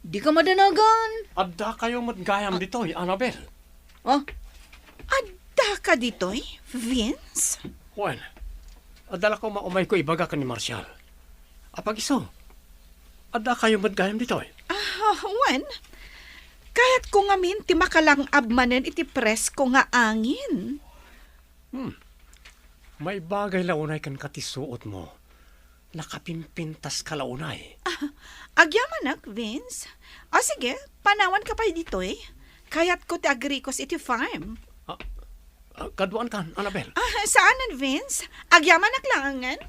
dika madanagan. Addakayo met gayam ditoy, Annabel. Ah? Addaka ditoy, Vince? Wen, adda la koma umayko ibaga ken ni Marshall. Apag-isu, addakayo met gayam ditoy? Ah, wen, kayatko ngamin ti makalang-ab manen iti presko nga angin. Hmm. Maibagay la unay kenka ti suotmo. Nakapimpintaska la unay. Ah, agyamanak, Vince. O sige, panawanka pay ditoy. Kayatko ti agrikos iti farm. Ah, ah, kaduaankan, Annabel. Ah, saanen, Vince. Agyamanak laengen.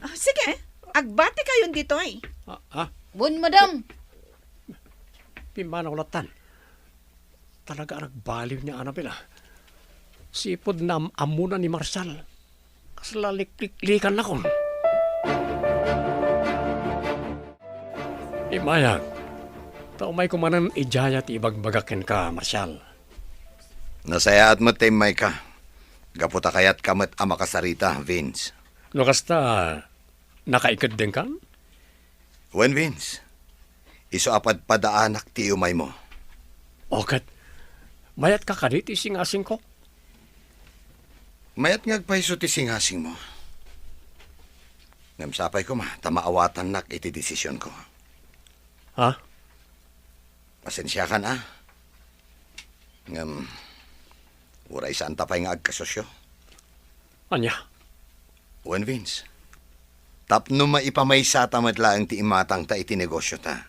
Ah, sige, agbatikayon ditoy. Ah, ah. Wen, madam. Pimmanaw lattan. Talaga a nagbaliw ni Annabel, ah. Sipud naam-ammona ni Marshall. Kasla likliklikanak. Immayak, ta umayko manen idiay ti ibagbagak kenka, Marshall. Nasayaat met ta immayka, gapu ta kayatka met a makasarita, Vince. No kasta, nakaikeddengkan? Wen, Vince. Isu a padpadaanak ti iumaymo. O ket, mayatka kadi ti singasingko? Mayat nga agpayso ti singasingmo. Ngem sapay koma ta maawatannak iti desisionko. Ha? Pasensiakan, a. Ngem, uray saanta pay nga agkasosio. Ania? Wen, Vince. Tapno maipamaysata met laeng ti imatangta iti negosiota.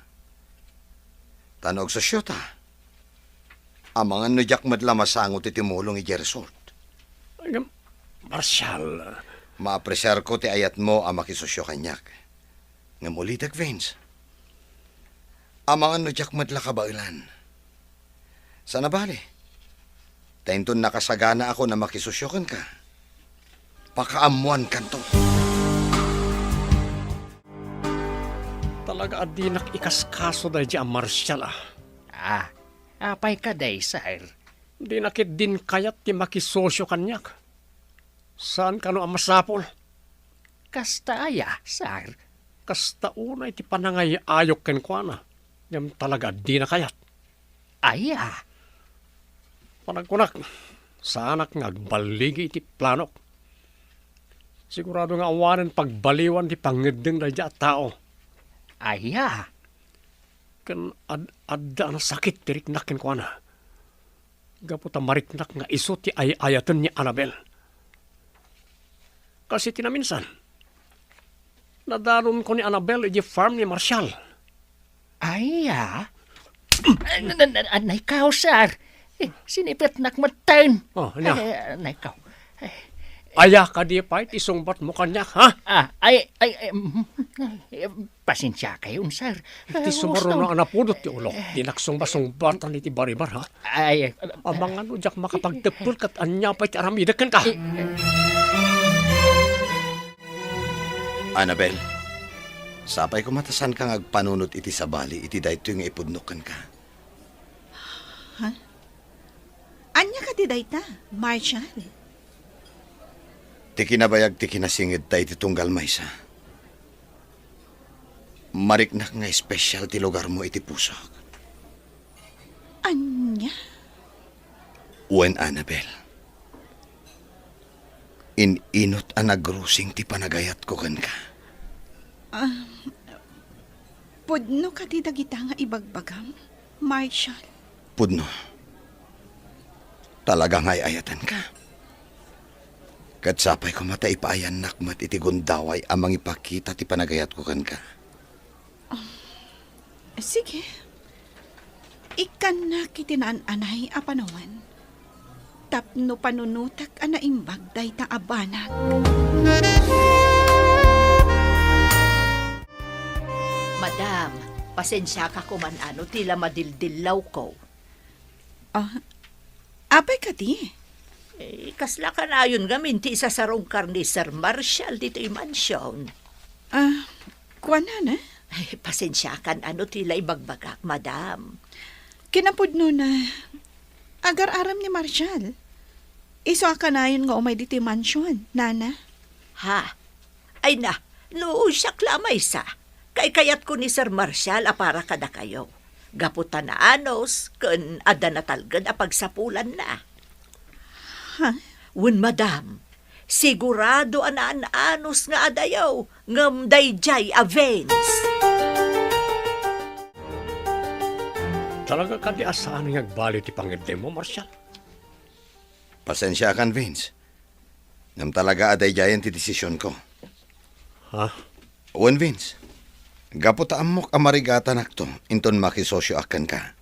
Ta no agsosiota, amangan no diak met la masango ti tumulong idiay resort. Ngem, Marshall. Maapresiarko ti ayatmo a makisosio kaniak. Ngem ulitek, Vince. Amangan no diak met la kabaelan. Saan a bali. Ta inton nakasaganaakon a makisosio kenka, pakaammoankanto. Talaga a dinak ikaskaso daydi a Marshall, a. Ah, apay kadi, sir? Dinak ketdin kayat ti makisosio kaniak. Saan kano a masapul? Kasta aya, sir? Kasta unay ti panangay-ayok kenkuana, ngem talaga a dina kayat. Aya? Panagkunak, saanak nga agballigi iti planok. Sigurado nga awanen pagbaliwan ti pangngeddeng daydi a tao. Aya? Ken ad-, adda a nasakit ti riknak kenkuana. Gapu ta mariknak nga isu ti ay-ayaten ni Annabel. Kas iti naminsan, nadanonko ni Annabel idiay farm ni Marshall. Aya? An-, an-, an-, anay kaw, sir. Eh, sinipetnak metten. Oh, ania? Eh, anay kaw. Eh, aya kadi pay ti sungbatmo kaniak, ha? Ah, ay, ay, ay, mm, eh, Pasensiakayon, sir. Iti sumaruno a napudot ti ulok, dinak sungba-sungbatan iti baribar, ha? Ay, ay, amangan no diak makapagteppel ket ania pay ti aramidek kenka. Eh, Annabel, sapay koma ta saanka nga agpanunot iti sabali iti daytoy nga ipudnok kenka. Ha? Ania kadi dayta, Marshall? Ti kinabayag ti kinasingedta iti tunggal maysa. Mariknak nga espesyal ti lugarmo iti pusok. Ania? Wen, Annabel. In-inut a nagrusing ti panagayatko kenka. Ah, pudno kadi dagita nga ibagbagam, Marshall? Pudno. Talaga nga ay-ayatenka. Ket sapay koma ta ipaayannak met iti gundaway a mangipakita ti panagayatko kenka. Sige. Ikkannak iti naan-anay a panawen tapno panunotek a naimbag dayta a banag. Madam, pasensiaka koma no ti la madildillawko. Ah, apay kadi? Eh, kasla kanayon ngamin ti isasarungkar ni Sir Marshall ditoy mansion. Ah, kuanana? Ay, pasensiakan no ti la ibagbagak, madam. Kinapudnona, agar-arem ni Marshall. Isu a kanayon nga umay ditoy mansion, nana. Ha? Ay na, no siak la a maysa, kaykayatko ni Sir Marshall a para kadakayo. Gapu ta naanus ken adda natalged a pagsapulanna. Ha? Wen, madam, sigurado a naan-anus nga adayo, ngem daydiay a Vince. Talaga kadi a saan nga agbali ti pangiddemo, Marshall? Pasensiakan, Vince. Ngem talaga a daydiayen ti desisionko. Ha? Wen, Vince, gapu ta ammok a marigatanakto inton makisosioak kenka.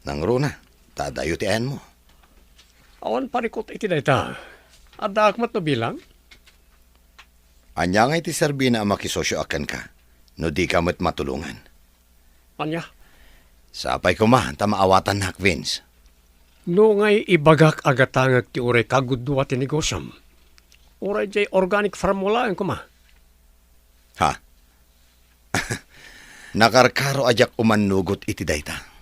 Nangruna, ta adayo ti ayanmo. Awan parikut iti dayta. Addaak met no bilang? Ania ngay ti serbina a makisosioak kenka no dika met matulongan? Ania? Sapay koma ta maawatannak, Vince. No ngay ibagak a gatangek ti uray kagudua ti negosiom, uray diay organic farm mo laeng koma. Ha? Nakarkaro a diak umannugot iti dayta.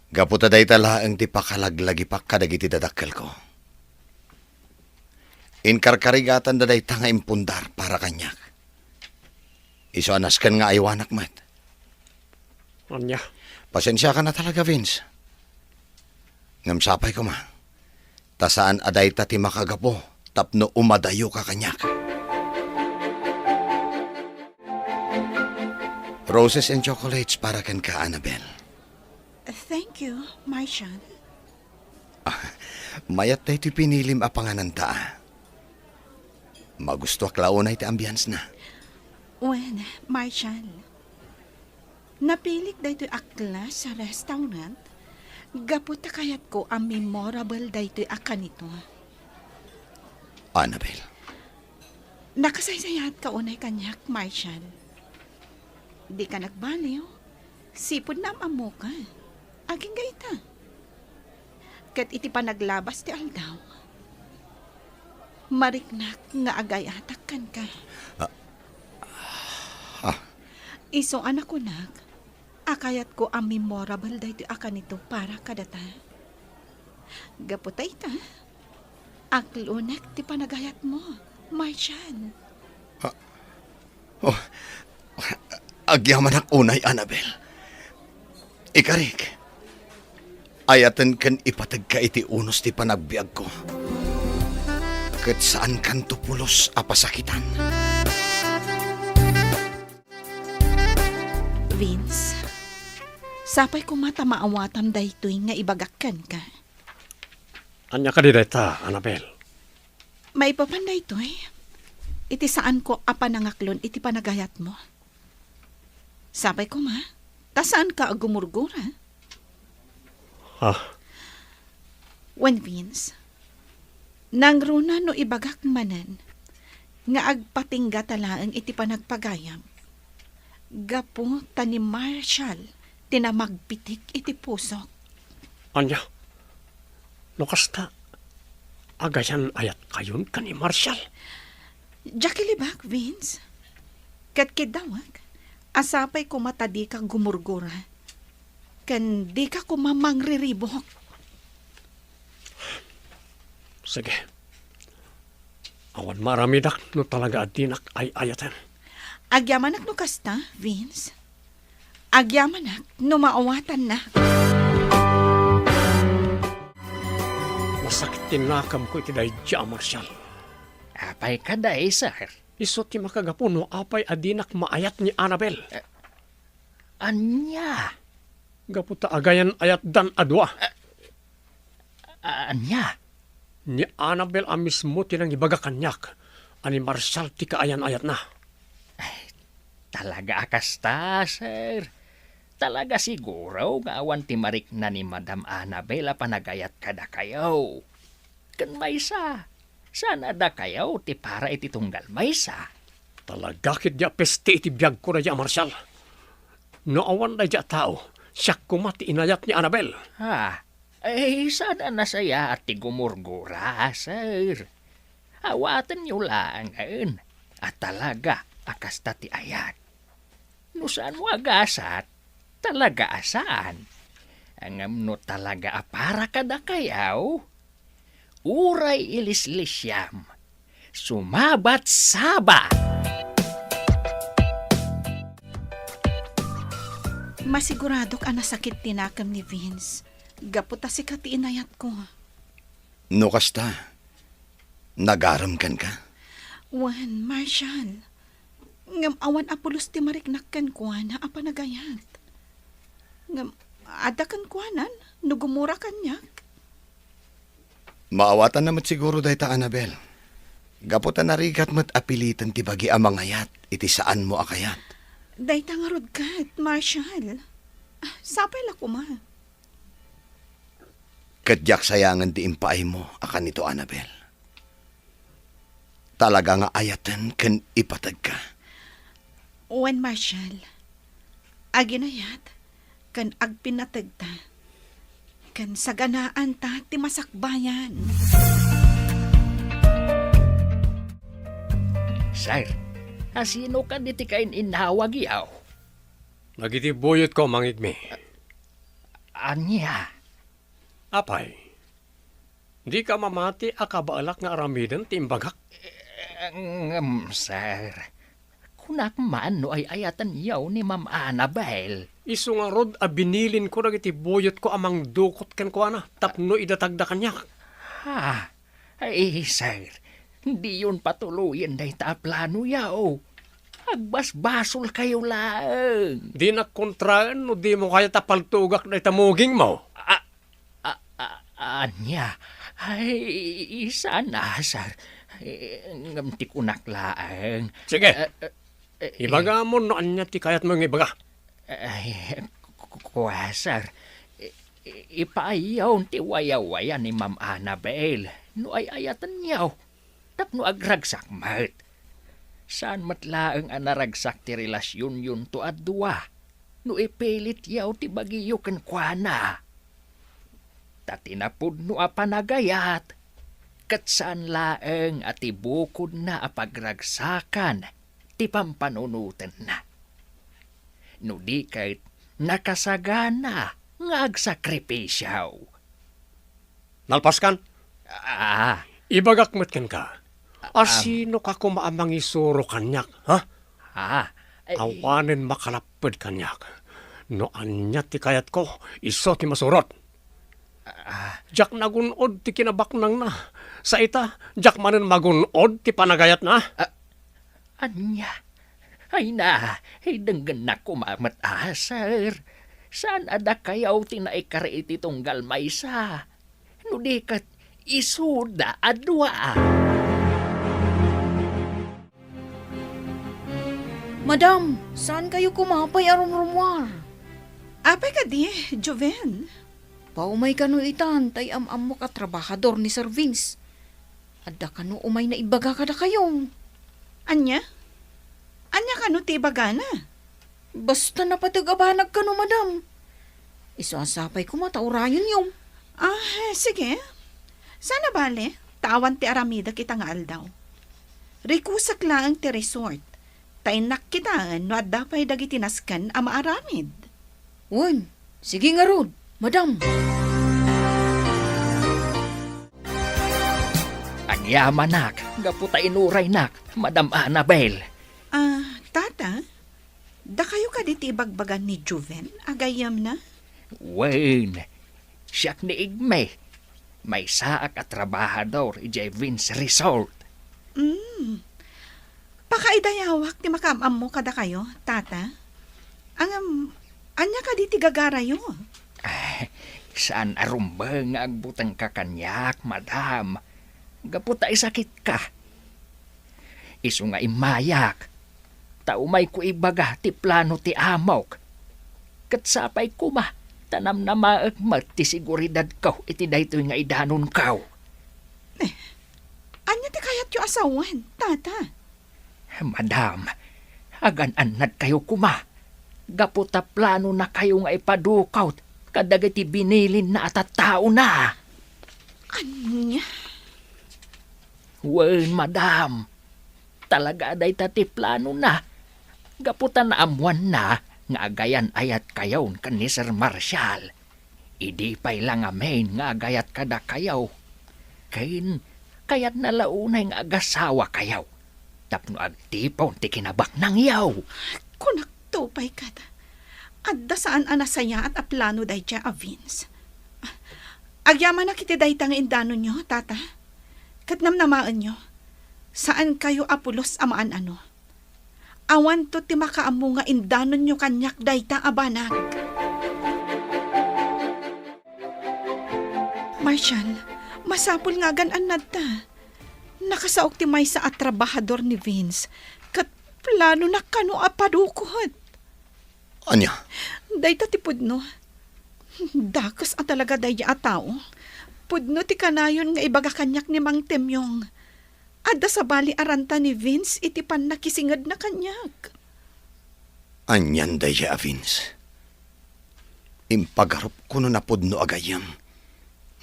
Gapu ta dayta laeng ti pakalaglagipak kadagiti dadakkelko. Inkarkarigatanda dayta nga impundar para kaniak. Isu a nasken nga aywanak met. Ania? Pasensiakan a talaga, Vince. Ngem sapay koma, ta saan a dayta ti makagapu tapno umadayoka kaniak. Roses and chocolates para kenka, Annabel. Thank you, Marshall. Ah, mayat daytoy pinilim a pangananta, ah. Magustoak la unay ti ambience na. Wen, Marshall, napilik daytoy a class a restaurant gapu ta kayatko a memorable daytoy a kanito. Annabel. Nakasaysayaatka unay kaniak, Marshall. Dika nagbaliw. Sipud naam-ammoka. Agingga ita. Ket iti panaglabas ti aldaw, mariknak nga agayatak kenka. Ah. Ah. Isu a nakunak a kayatko a memorable daytoy a kanito para kadata. Gapu ta ita, aklonek ti panagayatmo, Marshall. Ah. Oh, agyamanak unay, Annabel. Ikarik, ayaten ken ipategka iti unos ti panagbiagko. Ket saankanto pulos a pasakitan. Vince, sapay koma ta maawatam daytoy nga ibagak kenka. Ania kadi dayta, Annabel? Maipapan daytoy iti saanko a panangaklon iti panagayatmo. Sapay koma, ta saanka a gumurgura. Ah. Wen, Vince, nangruna no ibagak manen nga agpatinggata laeng iti panagpagayam gapu ta ni Marshall ti namagpitik iti pusok. Ania? No kasta, agayan-ayatkayon ken ni Marshall? Diak ilibak, Vince. Ket kiddawek a sapay koma ta dika gumurgura ken dika koma mangriribuk. Sige. Awan maaramidak no talaga a dinak ay-ayaten. Agyamanak no kasta, Vince. Agyamanak no maawatannak. Nasakit ti nakemko iti daydi a Marshall. Apay kadi, sir? Isu ti makagapu no apay a dinak maayat ni Annabel. Eh, ania? Gapu ta agayan-ayatdan a dua. Eh, ania? Ni Annabel a mismo ti nangibaga kaniak a ni Marshall ti kaayan-ayatna. Ay, talaga a kasta, sir. Talaga siguro nga awan ti marikna ni Madam Annabel a panagayat kadakayo. Ken maysa, saan a dakayo ti para iti tunggal maysa. Talaga ketdi a peste iti biagko daydiay a Marshall. No awan daydiay a tao, siak koma ti inayat ni Annabel. Ah, eh, saan a nasayaat ti gumurgura, sir? Awatenyo laengen a talaga a kasta ti ayat. No saanmo a gasat, talaga a saan. Ngem no talaga a para kadakayo, uray ilislisiam, sumabat saba! Masiguradok a nasakit ti nakem ni Vince, gapu ta sika ti inayatko. No kasta, nagarem kenka? Wen, Marshall. Ngem awan a pulos ti mariknak kenkuana a panagayat. Ngem adda kenkuanan no gumura kaniak. Maawatanna met siguro dayta, Annabel. Gapu ta narigat met a piliten ti bagi a mangayat iti saanmo a kayat. Dayta ngarud ket, Marshall. Ah, sapay la koma. Ket diak sayangen ti impaaymo a kanito, Annabel. Talaga nga ayaten ken ipategka. Wen, Marshall, aginayat ken agpinnategta, ken saganaanta ti masakbayan. Sir, asino kadi ti kain-innawagyo? Dagiti buyotko, Mang Igmi. Ania? Apay, dika mamati a kabaelak nga aramiden ti imbagak? Eh, ngem, sir, kunak man no ay-ayatenyo ni Ma'am Annabel. Isu ngarud a binilinko dagiti buyotko a mangdukot kenkuana tapno idatagda kaniak. Ha? Ay, sir, diyon patuloyen dayta a planoyo. Agbasbasolkayo laeng. Dinak kontraen no dimo kayat a paltugak dayta mugingmo. A, a, a, ania? Ay, sana, sir. Eh, ngem ti kunak laeng. Sige. Eh, eh, eh, Ibagamon no ania ti kayatmo nga ibaga. Ay, ku-, ku-, kua, sir. I-, i-, ipaayyon ti wayawaya ni Ma'am Annabel no ay-ayatenyo tapno agragsak met. Saan met laeng a naragsak ti relasionyon to a dua no ipilityo ti bagiyo kenkuana. Ta ti napudno a panagayat, ket saan laeng a ti bukodna a pagragsakan ti pampanunotenna. No di ket, nakasagana nga agsakripisio. Nalpaskan? Ah. Ibagak met kenka, asino ka koma a mangisuro kaniak, ha? Ah. Ay. Awanen makalapped kaniak. No ania ti kayatko, isu ti masurot. Ah. Diak nagun-od ti kinabaknangna. Sa ita, diak manen magun-od ti panagayatna. Ah, ania? Ay na, ay denggennak koma met a, sir. Saan a dakayo ti naikari iti tunggal maysa? No di ket isuda a dua. Madam, saan kayo koma pay a rumrumuar? Apay kadi, Joven? Paumay kano itan, tay am-ammok a trabahador ni Sir Vince. Adda kano umay naibaga kadakayo. Ania? Ania kano ti ibagana? Basta napateg a banag kano, madam. Isu a sapay koma ta urayonyo. Ah, sige. Saan a bale, ta awan ti aramidek ita nga aldaw. Rikusek laeng ti resort. Ta innak kitaen no adda pay dagiti nasken a maaramid. Wen, sige ngarud, madam. Agyamanak, gapu ta inuraynak, Madam Annabel. Ah, tata, dakayo kadi ti ibagbaga ni Joven a gayyemna? Wen, siak ni Igme. Maysaak a trabahador idiay Vince Resort. Mm. Pakaidayawak ti makaam-ammo kadakayo, tata. Ngem, ania kadi ti gagarayo? Ay, saan a rumbeng nga agbutengka kaniak, madam. gapu ta isakitka. Isu nga immayak, ta umayko ibaga ti plano ti amok. Ket sapay koma ta namnamaek met ti seguridadko iti daytoy nga idanonko. Eh, ania ti kayatyo a sawen, Tata? Madam, agan-annadkayo koma gapu ta planonakayo nga ipadukot kadagiti binilinna a tattaona. Ania? Wen, madam. Talaga a dayta ti planona. Gapu ta naammoanna nga agayan-ayatkayon ken ni Sir Marshall. Idi pay la ngamin nga agayat kadakayo, ken kayatna la unay nga agasawakayo tapno agtipon ti kinabaknangyo. Kunakto pay ket, adda saan a nasayaat a plano daydiay a Vince. Agyamanak iti dayta nga indanonyo, Tata. Ket namnamaenyo, saankayo a pulos a maan-ano. Awanto ti makaammo nga indanonyo kaniak dayta a banag. Marshall, masapul nga agan-annadta. Nakasaok ti maysa a trabahador ni Vince, ket planona kano a padukot. Ania? Dayta ti pudno. Dakes a talaga daydiay a tao. Pudno ti kanayon nga ibaga kaniak ni Mang Temyong. Adda sabali a ranta ni Vince iti pannakisingedna kaniak. Anian daydiay a Vince? Impagarup kuno a pudno a gayyem,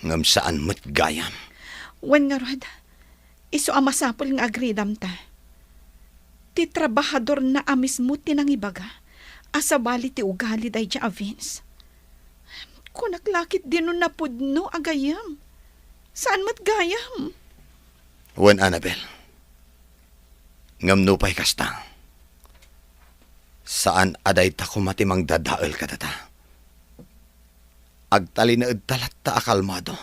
ngem saan met gayam. Wen ngarud, isu a masapul nga agridamta. Ti trabahadorna a mismo ti nangibaga a sabali ti ugali daydiay a Vince. Kunak la ketdin no napudno a gayyem. Saan met gayam. Wen, Annabel. Ngem nupay kasta, saan a dayta koma ti mangdadael kadata. Agtalinaedta latta a kalmado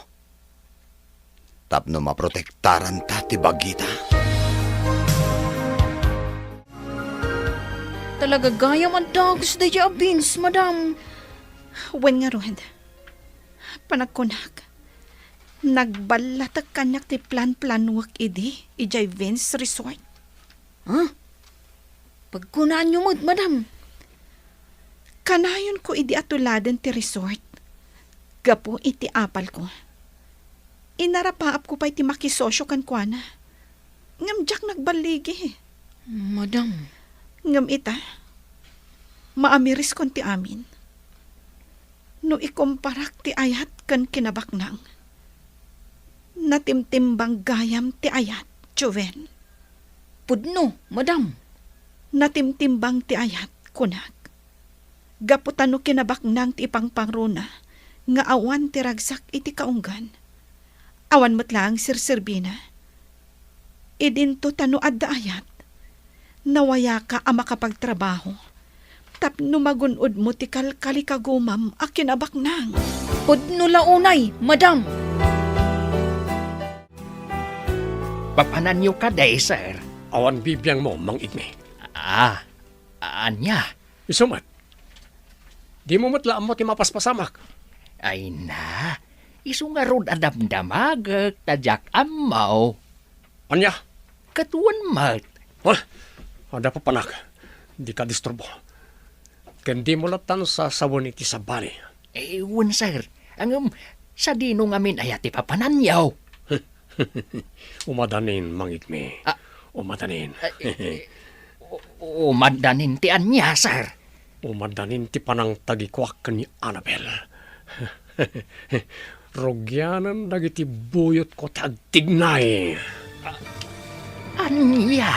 tapno maprotektaranta ti bagita. Talaga gayam a dakes daydiay a Vince, madam. Wen ngarud, panagkunak, nagballatek kaniak ti plan-planuek idi idiay Vince Resort. Ha? Pagkunaanyo met, madam. Kanayonko idi a tuladen ti resort gapu iti apalko. Inarapaapko pay ti makisosio kenkuana. Ngem diak nagballigi. Madam. Ngem ita, maamireskon ti amin. No ikomparak ti ayat ken kinabaknang, natimtimbang gayam ti ayat, Joven. Pudno, madam. Natimtimbang ti ayat, kunak. Gapu ta no kinabaknang ti ipangpangruna nga awan ti ragsak iti kaunggan, awan met laeng serserbina. Idinto ta no adda ayat, nawayaka a makapagtrabaho tapno magun-odmo ti kalkalikagumam a kinabaknang. Pudno la unay, madam. Papananyo kadi, sir? Awan bibiangmo, Mang Igme. Ah, ania? Isu met. Dimo met la ammo ti mapaspasamak. Ay na, isu ngarud a damdamagek ta diak ammo. Ania? Ket wen met. Wen, adda papanak. Dika disturbo. Ken dimo latta sasawen iti sabali. Eh, wen, sir. Ngem, sadino ngamin aya ti papananyo? Umadanin, Mang Igme. Ah. Umadanin. Ah, eh, eh, u-, umadanin ti ania, sir? Umadanin ti panangtagikuak ken ni Annabel. Rugianen dagiti buyotko ti agtignay. Ania?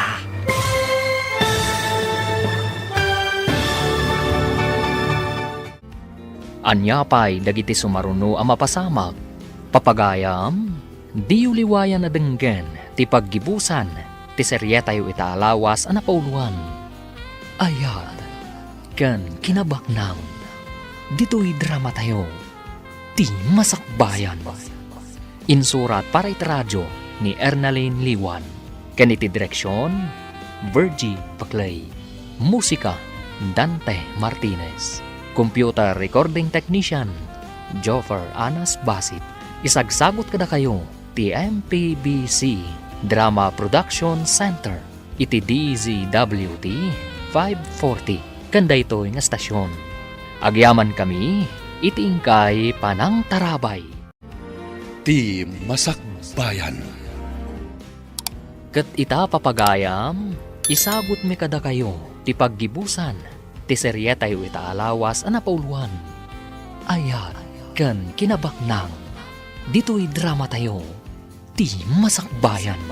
Ania pay dagiti sumaruno a mapasamak? Papagayam, diyo liwayan a denggen ti paggibusan ti serietayo ita a lawas a napauloan, Ayat ken Kinabaknang. Ditoy dramatayo, Ti Masakbayan. Insurat para iti radio ni Ernalyn Liwan, ken iti direksion, Virgie Paclay. Musika, Dante Martinez. Computer recording technician, Joffer Anas Basit. Isagsagut kadakayo Ti M P B C Drama Production Center iti D Z W T five forty ken daytoy nga stasyon. Agyamankami iti inkay panangtarabay. Ti Masakbayan. Ket ita, papagayam, isagutmi kadakayo ti paggibusan ti serietayo ita a lawas a napauloan, Ayat ken Kinabaknang, ditoy dramatayo, Ti Masakbayan.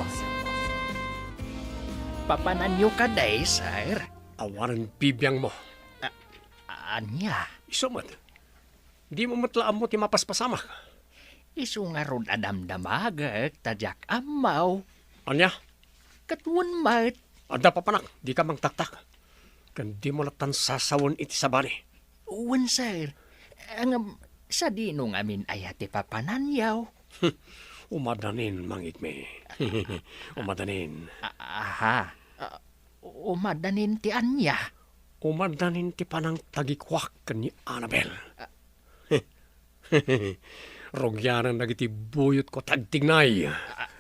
Papananyo kadi, sir? Awanen bibiangmo. A-, ania? Isu met. Dimo met la ammo ti mapaspasamak. Isu ngarud a damdamagek ta diak ammo. Ania? Ket wen met. Adda papanak, dika mangtaktak. Ken dimo lattan sasawen iti sabali. Wen, sir. Ngem, sadino ngamin aya ti papananyo? Umadanin, mangigmi. Umadanin. A-, aha. A, umadanin ti ania? Umadanin ti panangtagikuak ken ni Annabel. A, Rugianan dagiti buyotko ti agtignay. A-,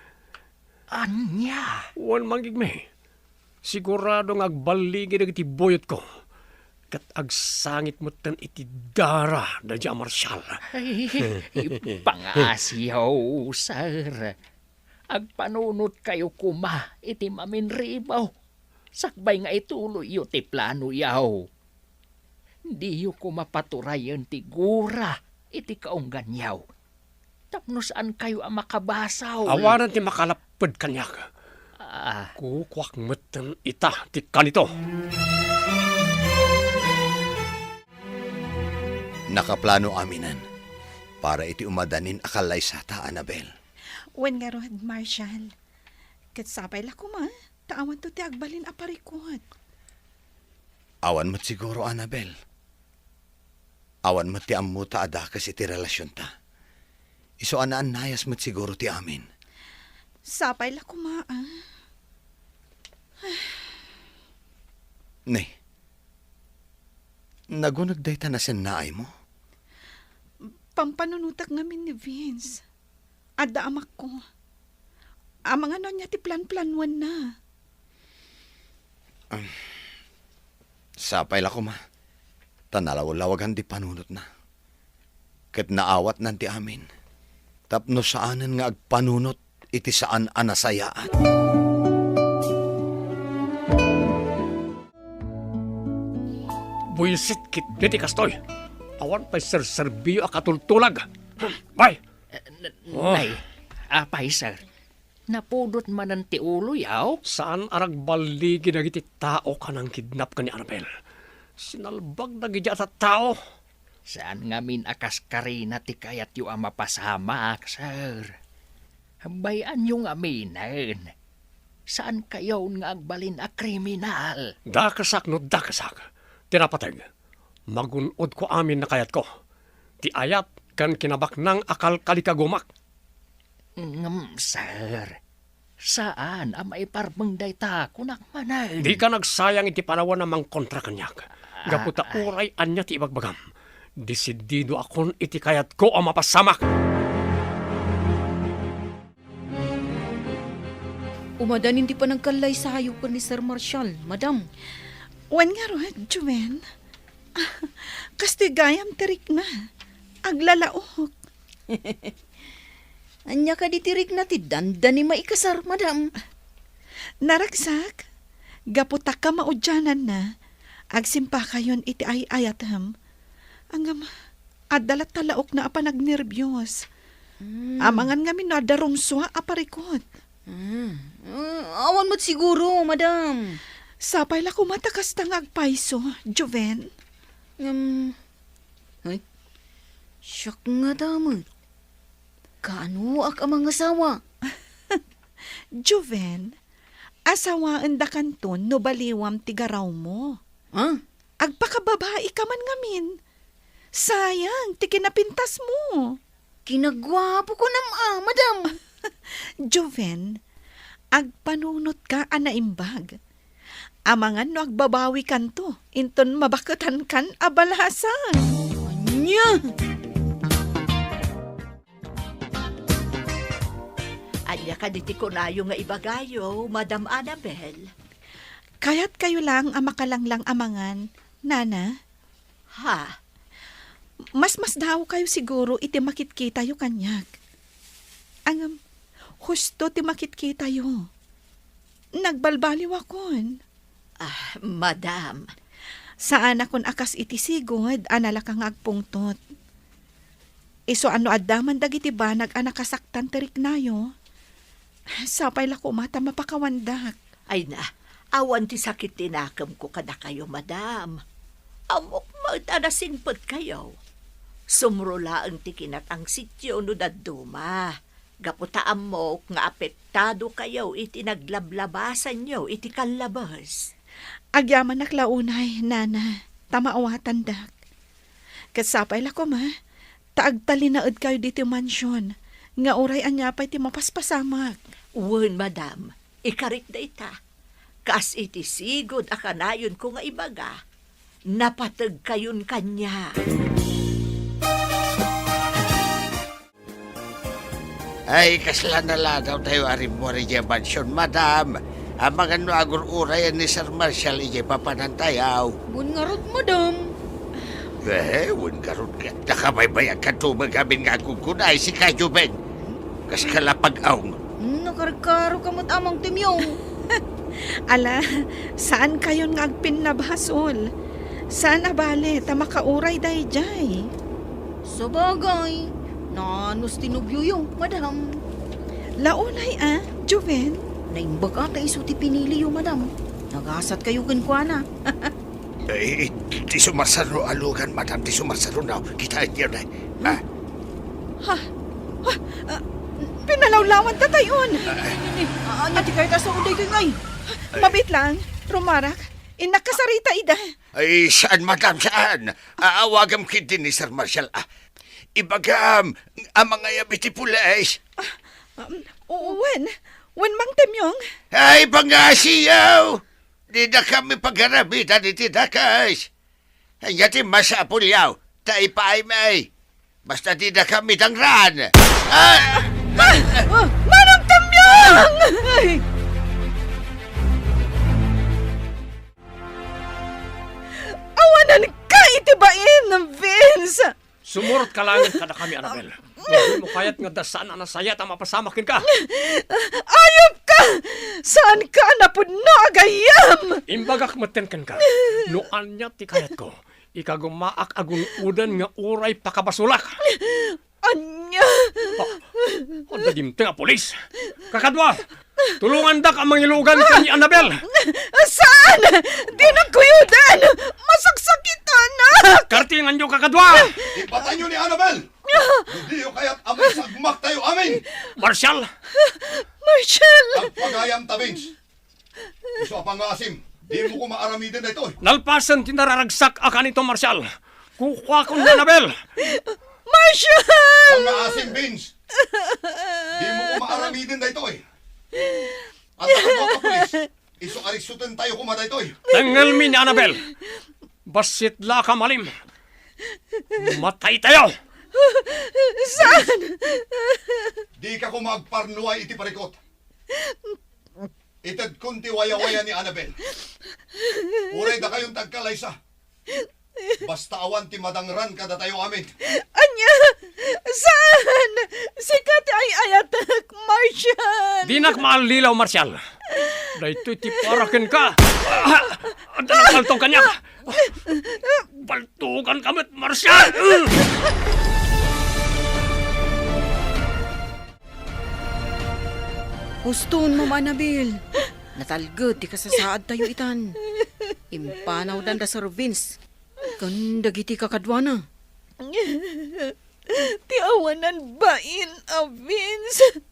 ania? Wen, mangigmi. Sigurado nga agballigi dagiti buyotko. Ket agsangit metten iti dara daydi a Marshal. Ay, pangasiyo, sir. Agpanunotkayo koma iti maminribo, sakbay nga ituloyyo ti planoyo. Diyo koma paturayen ti gura iti kaungganyo, tapno saankayo a makabasol. Awanan ti makalapped kaniak. Ah. Kukuak metten ita ti kanito. Nakaplano aminen para iti umadanin a kallaysata, Annabel. Wen ngarud, Marshal. Ket sapay la koma, ta awanto ti agbalin a parikut. Awan met siguro, Annabel. Awan met ti ammota a dakes iti relasionta. Isu a naannayas met siguro ti amin. Sapay la koma, ah. Ne, naguneg dayta nasennaaymo? Pampanunotak ngamin ni Vince. Adda amakko. Amangan no ania ti planplanuanna. Am, sapay la koma, ta nalawlawagan ti panunotna. Ket naawatnan ti amin, tapno saanen nga agpanunot iti saan a nasayaat. Buisit ketdi ti kastoy. Awan pay serserbiyo a katultulag. Bay! Eh, n-, Oh. Nay, apay, sir? Napudot manen ti uloyo? Saan a ragballigi dagiti tao a nangkidnap ken ni Annabel. Sinalbag dagiti a tattao. Saan ngamin a kaskarina ti kayatyo a mapasamak, sir. Bay-anyo ngaminen. Saankayon nga agbalin a kriminal. Dakesak no dakesak ti napateg. Magun-odko amin a kayatko. Ti ayat ken kinabaknang a kalkalikagumak. Ngem, sir, saan a maiparbeng dayta, kunak manen. Dika nagsayang iti panawen a mangkontra kaniak. Ah, gapu ta ay. Uray ania ti ibagbagam, desididokon iti kayatko a mapasamak. Umadanin ti panangkallaysayo ken ni Sir Marshal, madam. Wen ngarud, Joven. Kastoy gayam ti rikna. Aglalaok. Ania kadi ti rikna ti dandani maikasar, madam? Naragsak, gapu ta kamaudiananna, agsimpakayon iti ay-ayatem. Ngem, adda latta laokna a panagnerbios. Mm. Amangan ngamin no adda rumsua a parikut. Mm. Mm, awan met siguro, madam. Sapay la koma ta kasta nga agpayso, Joven. Ngem, ay, siak ngata met. Kaanoak a mangasawa? Joven, asawaendakanto no baliwam ti garawmo. Ha? Agpakababaika man ngamin. Sayang ti kinapintasmo. Kinaguapo kunam a, madam. Joven, agpanunotka a naimbag. Amangan no agbabawikanto inton mabaketankan a balasang. Ania? Ania kadi ti kunayo nga ibagayo, Madam Annabel? Kayatkayo lang a makalanglang a mangan, Nana? Ha? Mas masdaawkayo siguro iti makitkitayo kaniak. Ngem, husto ti makitkitayo. Nagbalbaliwakon. Ah, madam. Saanakon a kas iti sigud a nalaka nga agpungtot. Isu a no adda man dagiti banag a nakasaktan ti riknayo, sapay la koma ta mapakawandak. Ay na, awan ti sakit ti nakemko kadakayo, madam. Ammok met a nasingpetkayo. Sumro laeng ti kinatangsityo no dadduma. Gapu ta ammok nga apektadokayo iti naglablabasanyo iti kallabes. Agyamanak la unay, Nana, ta maawatandak. Ket sapay la koma, ta agtalinaedkayo ditoy mansion, nga uray ania pay ti mapaspasamak. Wen, madam, ikarik dayta. Kas iti sigud a kanayonko nga ibaga, napategkayon kaniak. Ay, kasla naladawtayo a rimmuar idiay mansion, madam. Amangan no agur-urayan ni Sir Marshall idiay papanantayo. Wen ngarud, madam. Eh, wen ngarud ket nakabaybayagkanto met ngamin nga agkukuna, ay, sika, Joven. Kaska la pag-awnget. Hmm, nakarkaroka met, Amang Temyong. Ala, saankayon nga agpinnabasol. Saan a bale ta makauray daydiay. Sabagay, naanus ti nobioyo, madam. La unay a, Joven? Naimbag a ta isu ti piniliyo, madam. Nagasatkayo kenkuana. Eh, ti sumarsaro a lugan, madam, ti sumarsaro na. Kitaenyo na. Ah. Ha? Ha? Ah, pinalawlawan ta tayon. Ah, ania ti kayat a sao daytoy ngay? Mabiit lang, rumarak. Innak kasarita ida. Ay, saan, madam, saan? Aawagam ketdi ni Sir Marshall, ah. Ibagam a mangayab iti pulis. Ah, um, wen, wen, Mang Temyong. Ay, pangngasiyo! Dida kami pagarabitan iti dakes. Ania ti masapulyo, ta ipaaymi. Basta dida kami dangran. Ah! Ah! Ah! Manong Temyong! Ay! Awanan ka iti bain, Vince! Sumurotka laengen kadakami, Annabel. No dimo kayat nga adda saan a nasayaat a mapasamak kenka. Ayupka! Saanka a napudno a gayyem! Imbagak metten kenka, no ania ti kayatko, ikagumaak a gun-oden nga uray pakabasolak. Ania? Ah, adda dimteng a pulis. Kakadua, tulongandak a mangilugan ken ni Annabel. Saan? Dinak kuyoden! Masaksakitanak! Kartinganyo, kakadua! Ipatayyo ni Annabel! No diyo kayat a maisagmaktayo amin! Marshall! Marshall! Agpagayamta, Vince. Isu a pangngaasim, dimo koma aramiden daytoy. Nalpasen ti nararagsak a kanito, Marshall. Kukuakon ni Annabel. Marshall! Pangngaasim, Vince. Dimo koma aramiden daytoy. Adda kadua a pulis. Isu a riksutentayo koma daytoy. Tengelmi ni Annabel. Bassit la ka malim. Mataytayo. Saan? Dika koma agparnuay iti parikut. Itedkon ti wayawaya ni Annabel. Uray dakayon ti agkalaysa. Basta awan ti madangran kadatayo amin. Ania? Saan? Sika ti ay-ayatek, Marshall! Dinak maallilaw, Marshall. Daytoy ti para kenka. Adda nagpaltong kaniak. Paltuganka met, Marshall! Huston, Mama Annabel. Natalged ti kasasaadtayo itan. Impanawdan da Sir Vince ken dagiti kakaduana. Ti awanan bain a Vince.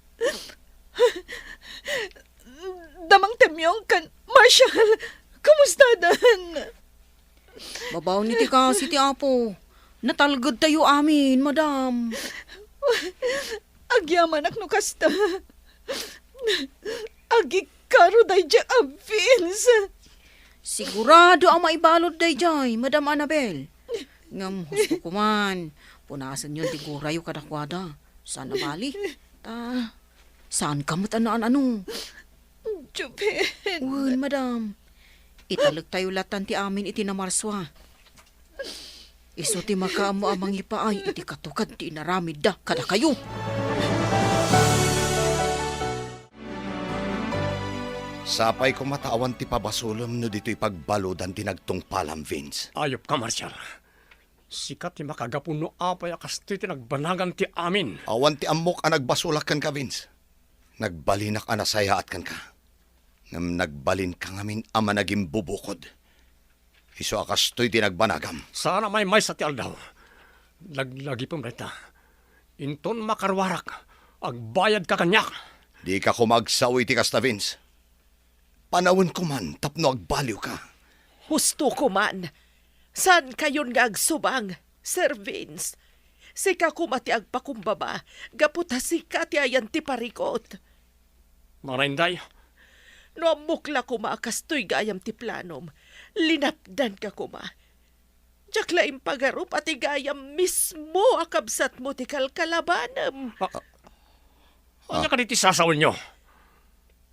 Damang Temyong ken Marshall, kumustadan? Babaen iti kaasi ti Apo, natalgedtayo amin, madam. Agyamanak no kasta. Agikaro daydiay a Vince. Sigurado a maibalud daydiay, Madam Annabel. Ngem husto koman, punasenyon ti gurayo kadakuada. Saan a bali. Ta, Saanka met a naan-ano. Joven. Wen, madam. Italektayo latan ti amin iti Namarsua. Isu ti makaammo a mangipaay iti katukad ti inaramidda kadakayo. Sapay koma ta awan ti pabasolem no ditoy pagbaludan ti nagtungpalam, Vince. Ayupka, Marshal. Sika ti makagapu no apay a kastoy ti nagbanagam ti amin. Awan ti ammok a nagbasolak kenka, Vince. Nagbalinak a nasayaat kenka. Ngem nagbalinka ngamin a managimbubukod. Isu a kastoy ti nagbanagam. Saan a maymaysa ti aldaw. Laglagipem dayta. Inton makaruarak, agbayadka kaniak. Dika koma agsao iti kasta, Vince. Panawenko man tapno agbaliwka. Husto koman. Saankayon nga agsubang, Sir Vince. Sika koma ti agpakumbaba, gapu ta sika ti ayan ti parikut. Mana, Inday? No ammok la koma a kastoy gayam ti planom, linapdanka koma. Diak la impagarup a ti gayam mismo a kabsatmo ti kalkalabanem. Ah, ania kadi ti sasawenyo?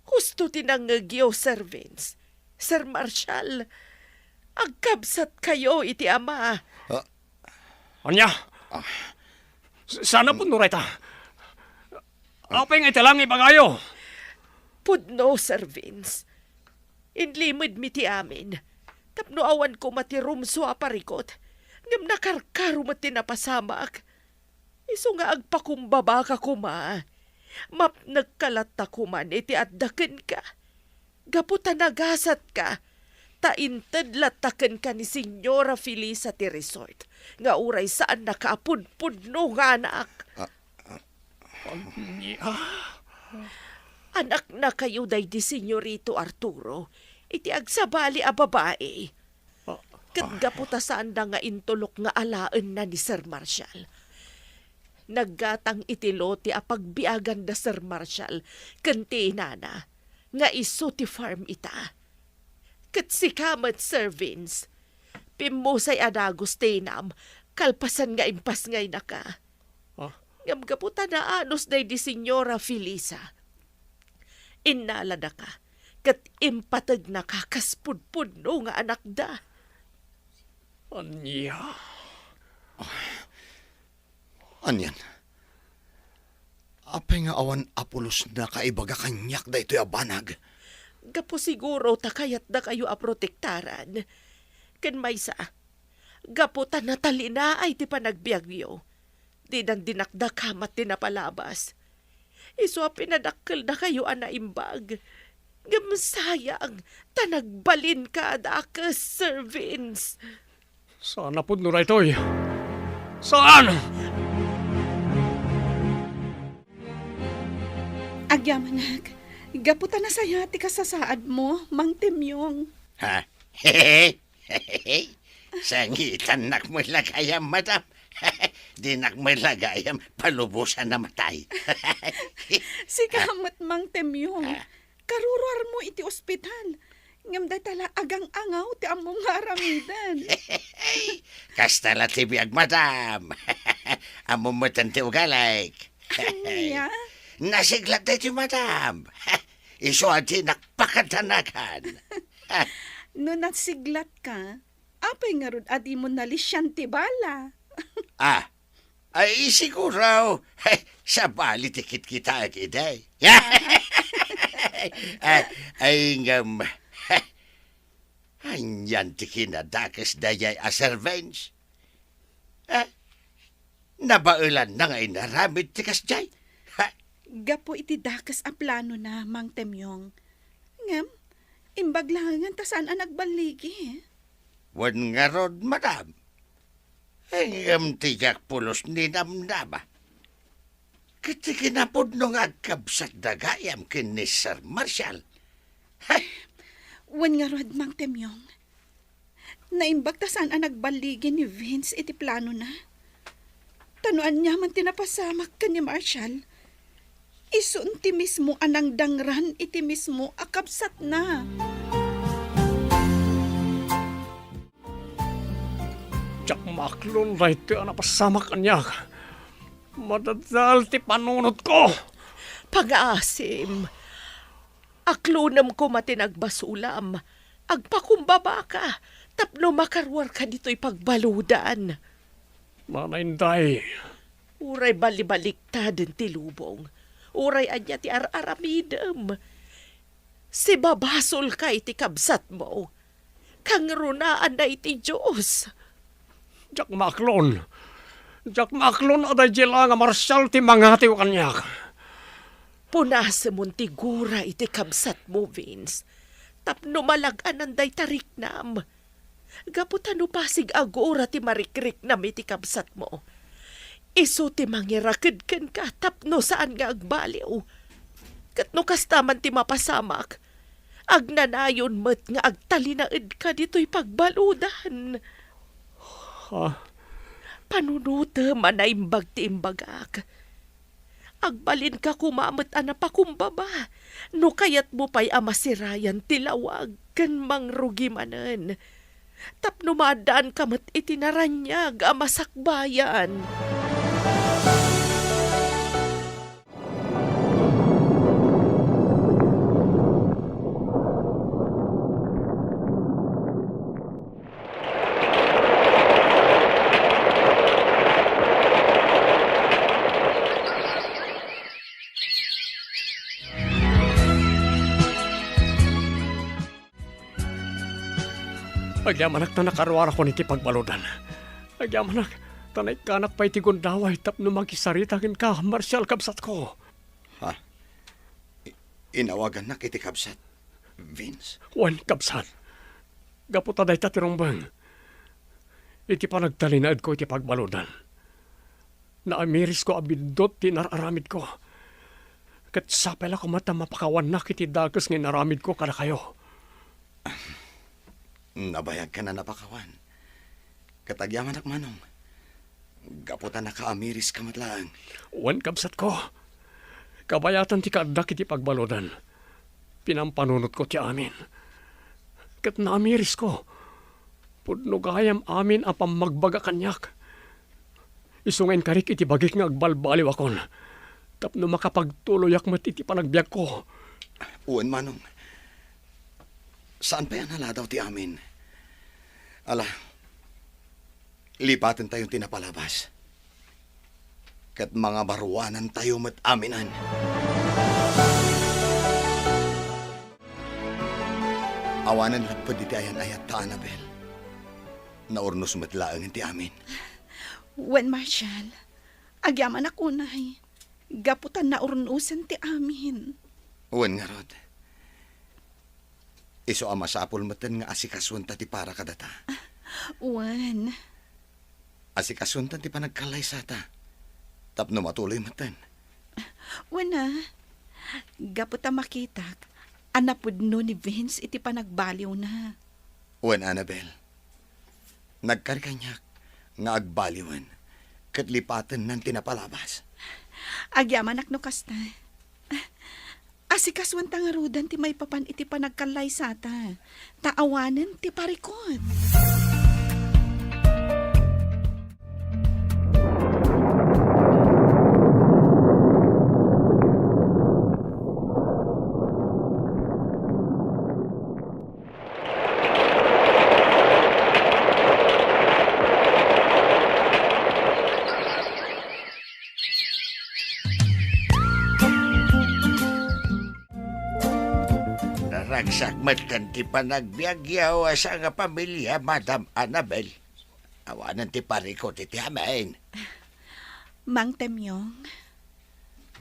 Husto ti nangngegyo, Sir Vince. Sir Marshal, agkabsatkayo iti ama. Ah. Ania? Ah. S-, saan a pudno dayta? Apay nga ita lang ibagayo? Pudno, Sir Vince. Inlimedmi ti amin. Tapno awan koma ti rumsua a parikut. Ngem nakarkaro met ti napasamak. Isu nga agpakumbabaka koma. Mapnekka latta koman iti adda kenka. Gapu ta nagasatka, ta inted latta kenka ni Señora Felisa ti resort, nga uray saannaka a pudpudno nga anak. Ah, ah. Ania? Anaknakayo daydi Señorito Arturo, iti agsabali a babai. Ah, ket ah. Gapu ta saanda nga intulok nga alaenna ni Sir Marshal. Naggatang iti lote a pagbiagan da Sir Marshal ken ti inana, nga isu ti farm ita. Ket sika met, Sir Vince, pimmusay a dagus ti inam kalpasan nga impasngaynaka. Ah. Ngem gapu ta naanus daydi Señora Felisa, innaladaka ket impategnaka kas pudpudno nga anakda. Ania? Anian? Apay nga awan a pulosna kaibaga kaniak daytoy a banag? Gapu siguro ta kayatdakayo a protektaran. Ken maysa, gapu ta natalinaay ti panagbiagyo. Didan dinakdakamat ti napalabas. Isu a pinadakkeldakayo a naimbag. Ngem sayang, ta nagbalinka a dakes, Sir Vince. Saan a pudno daytoy. Saan? Agyamanak, gapu ta nasayaat ti kasasaadmo, Mang Temyong. Ha? Sangitannak met la gayam, madam. Dinak met la gayam palubosan a matay. Sika met, Mang Temyong. Ah. Karuruarmo iti ospital. Ngem dayta la agang-angaw ti ammom nga aramiden. Kasta la ti biag, madam. Ammom met ti ugalik. Ania? Nasiglat daytoy, madam. Isu a dinak pakadanagan. No nasiglatka, apay ngarud a dimo nalisian ti bala? Ah, ay, siguro, sabali ti kitkitaek idi. Ay, ay, ngem, anian ti kinadakes dayay a servants? Ah, nabaelanna nga inaramid ti kasdiay. Ha? Gapu iti dakes a planona, Mang Temyong. Ngem, imbag laengen ta saan a nagballigi. Wen ngarud, madam. Ngem ti diak pulos ni namnama. Ket ti kinapudno nga agkabsat da gayam ken ni Sir Marshall. Hay! Wen ngarud, Mang Temyong. Naimbag ta saan a nagballigi ni Vince iti planona. Ta no aniaman ti napasamak ken ni Marshall, isun ti mismo a nangdangran iti mismo a kabsatna. Diak maaklon daytoy a napasamak kaniak. Madadal ti panunotko. Pangaasim, aklonem koma ti nagbasulam. Agpakumbabaka tapno makaruarka ditoy pagbaludan. Mana, Inday. Uray balibaliktad ti lubong, uray ania ti ar-aramidem, sibabasolka iti kabsatmo. Kangrunaanna iti Dios. Diak maaklon. Diak maaklon a daydiay la nga Marshal ti mangatiw kaniak. Punasemon ti gura iti kabsatmo, Vince, tapno malag-anan dayta riknam. Gapu ta no pasig a gura ti marikriknam iti kabsatmo, isu ti mangiraked kenka tapno saan nga agbaliw. Ket no kasta man ti mapasamak, agnanayon met nga agtalinaedka ditoy pagbaludan. Ha? Panunotem a naimbag ti imbagak. Agbalinka koma met a napakumbaba no kayatmo pay a masirayan ti lawag ken mangrugi manen, tapno maaddaanka met iti naraniag a masakbayan. Agyamanak ta nakaruarakon iti pagbaludan. Agyamanak ta naikkanak pay ti gundaway tapno makisarita kenka, Marshal, kabsatko. Ha? I-, inawagannak iti kabsat, Vince? Wen, kabsat. Gapu ta dayta ti rumbeng iti panagtalinaedko iti pagbaludan. Naamirisko a biddut ti inar-aramidko. Ket sapay la koma ta mapakawannak iti dakes nga inaramidko kadakayo. Nabayagkan a napakawan. Ket agyamanak, Manong, gapu ta nakaamiriska met laeng. Wen, kabsatko, kabayatan ti kaaddak iti pagbaludan, pinampanunotko ti amin. Ket naamirisko. Pudno gayam amin a pammagbaga kaniak. Isu nga inkarik iti bagik nga agbalbaliwakon tapno makapagtuloyak met iti panagbiagko. Wen, Manong. Saan pay a naladaw ti amin. Ala, lipatentayon ti napalabas. Ket mangabaruanantayo met aminen. Awanen lapped iti ayan-ayatta, Annabel. Naurnos met laengen ti amin. Wen, Marshal, agyamanak unay, gapu ta naurnosen ti amin. Wen ngarud, isu a masapul metten nga asikasuenta ti para kadata. Wen. Asikasuenta ti panagkallaysata tapno matuloy metten. Wen a, gapu ta makitak a napudno ni Vince iti panagbaliwna. Wen, Annabel, nagkari kaniak nga agbaliwen ket lipatennan ti napalabas. Agyamanak no kasta. Asikasuenta ngaruden ti maipapan iti panagkallaysata, ta awanen ti parikut. Naragsak metten ti panagbiagyo a sangpamilia, Madam Annabel. Awanen ti parikut iti amin. Mang Temyong.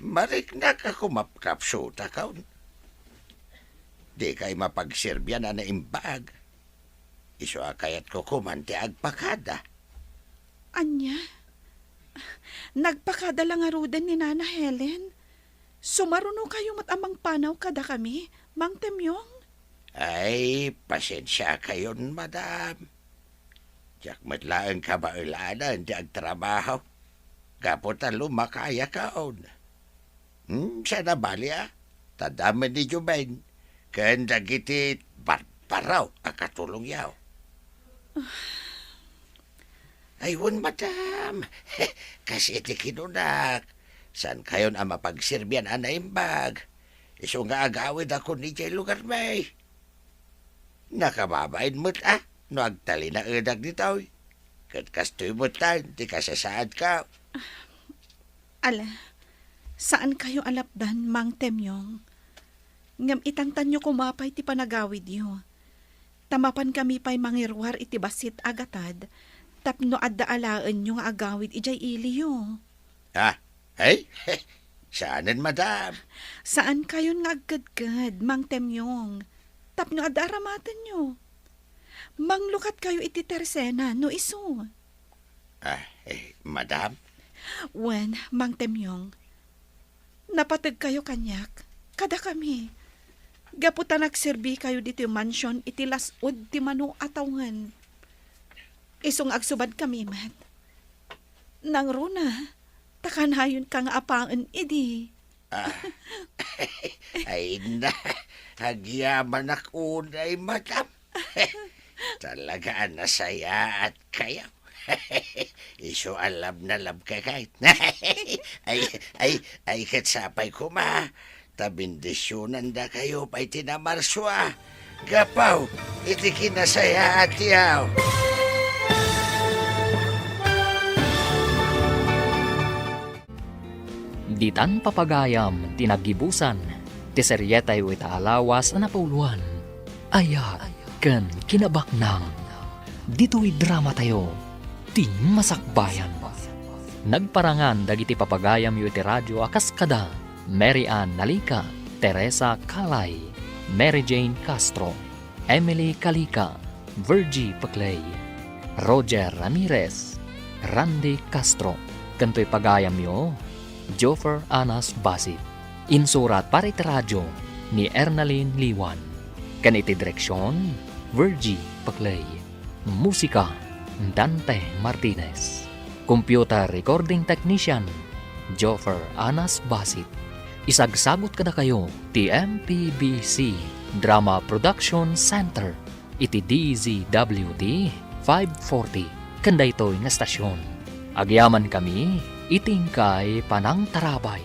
Mariknak a kumapkapsutakon. Dikay mapagserbian a naimbag. Isu a kayatko koman ti agpakada. Ania? Nagpakada la ngaruden ni Nana Helen? Sumarunokayo met a mangpanaw kadakami, Mang Temyong? Ay, pasensiakayon, madam. Diak met laeng kabaelanen ti agtrabaho, gapu ta lumakayakon. Hmm, saan a bali a, ta adda met ni Joven ken dagiti barbaro a katulongyo. Ay, wen, madam. Kas iti kinunak, Saankayon a mapagserbian a naimbag. Isu nga agawidakon idiay lugarmi. Nakababain met a no agtalinaedak ditoy. Ket kastoy met laeng ti kasasaadko. Ala, saankayo a lapdan, Mang Temyong. Ngem itantanyo koma pay ti panagawidyo. Ta mapankami pay mangiruar iti bassit a gatad tapno adda alaenyo nga agawid idiay iliyo. Ah, ay? Saanen, madam. Saankayon nga agkedked, Mang Temyong, tapno adda aramatenyo. Manglukatkayo iti tersena no isu. Ah, eh, madam? Wen, Mang Temyong, napategkayo kaniak, kadakami. Gapu ta nagserbikayo ditoy mansion iti las-ud ti mano a tawen. Isu nga agsubadkami met. Nangruna, ta kanayonka nga apaen idi. Ah, ay na, agyamanak unay, madam. Talaga a nasayaatkayo. Isu a love na love ka kay. Ay, ay, ay, ket sapay koma. Ta bendisionandakayo pay ti namarsua. Gapu iti kinasayaatyo. Ditan papagayam ti naggibusan ti serietayo ita a lawas a napauluan, Ayat ken Kinabaknang. Ditoy dramatayo, ti masakbayan. Nagparangan dagiti papagayamyo iti radio a kas kada Mary Ann Nalica, Teresa Calay, Mary Jane Castro, Emily Calica, Virgie Peclay, Roger Ramirez, Randy Castro, ken toy pagayamyo, Joffer Anas Basit. Insurat para iti radio ni Ernalyn Liwan. Ken iti direksion, Virgie Peclay. Musika, Dante Martinez. Computer recording technician, Joffer Anas Basit. Isagsagut kadakayo ti M P B C Drama Production Center iti D Z W T five forty ken daytoy nga estasion. Agyamankami iti inkay panangtarabay.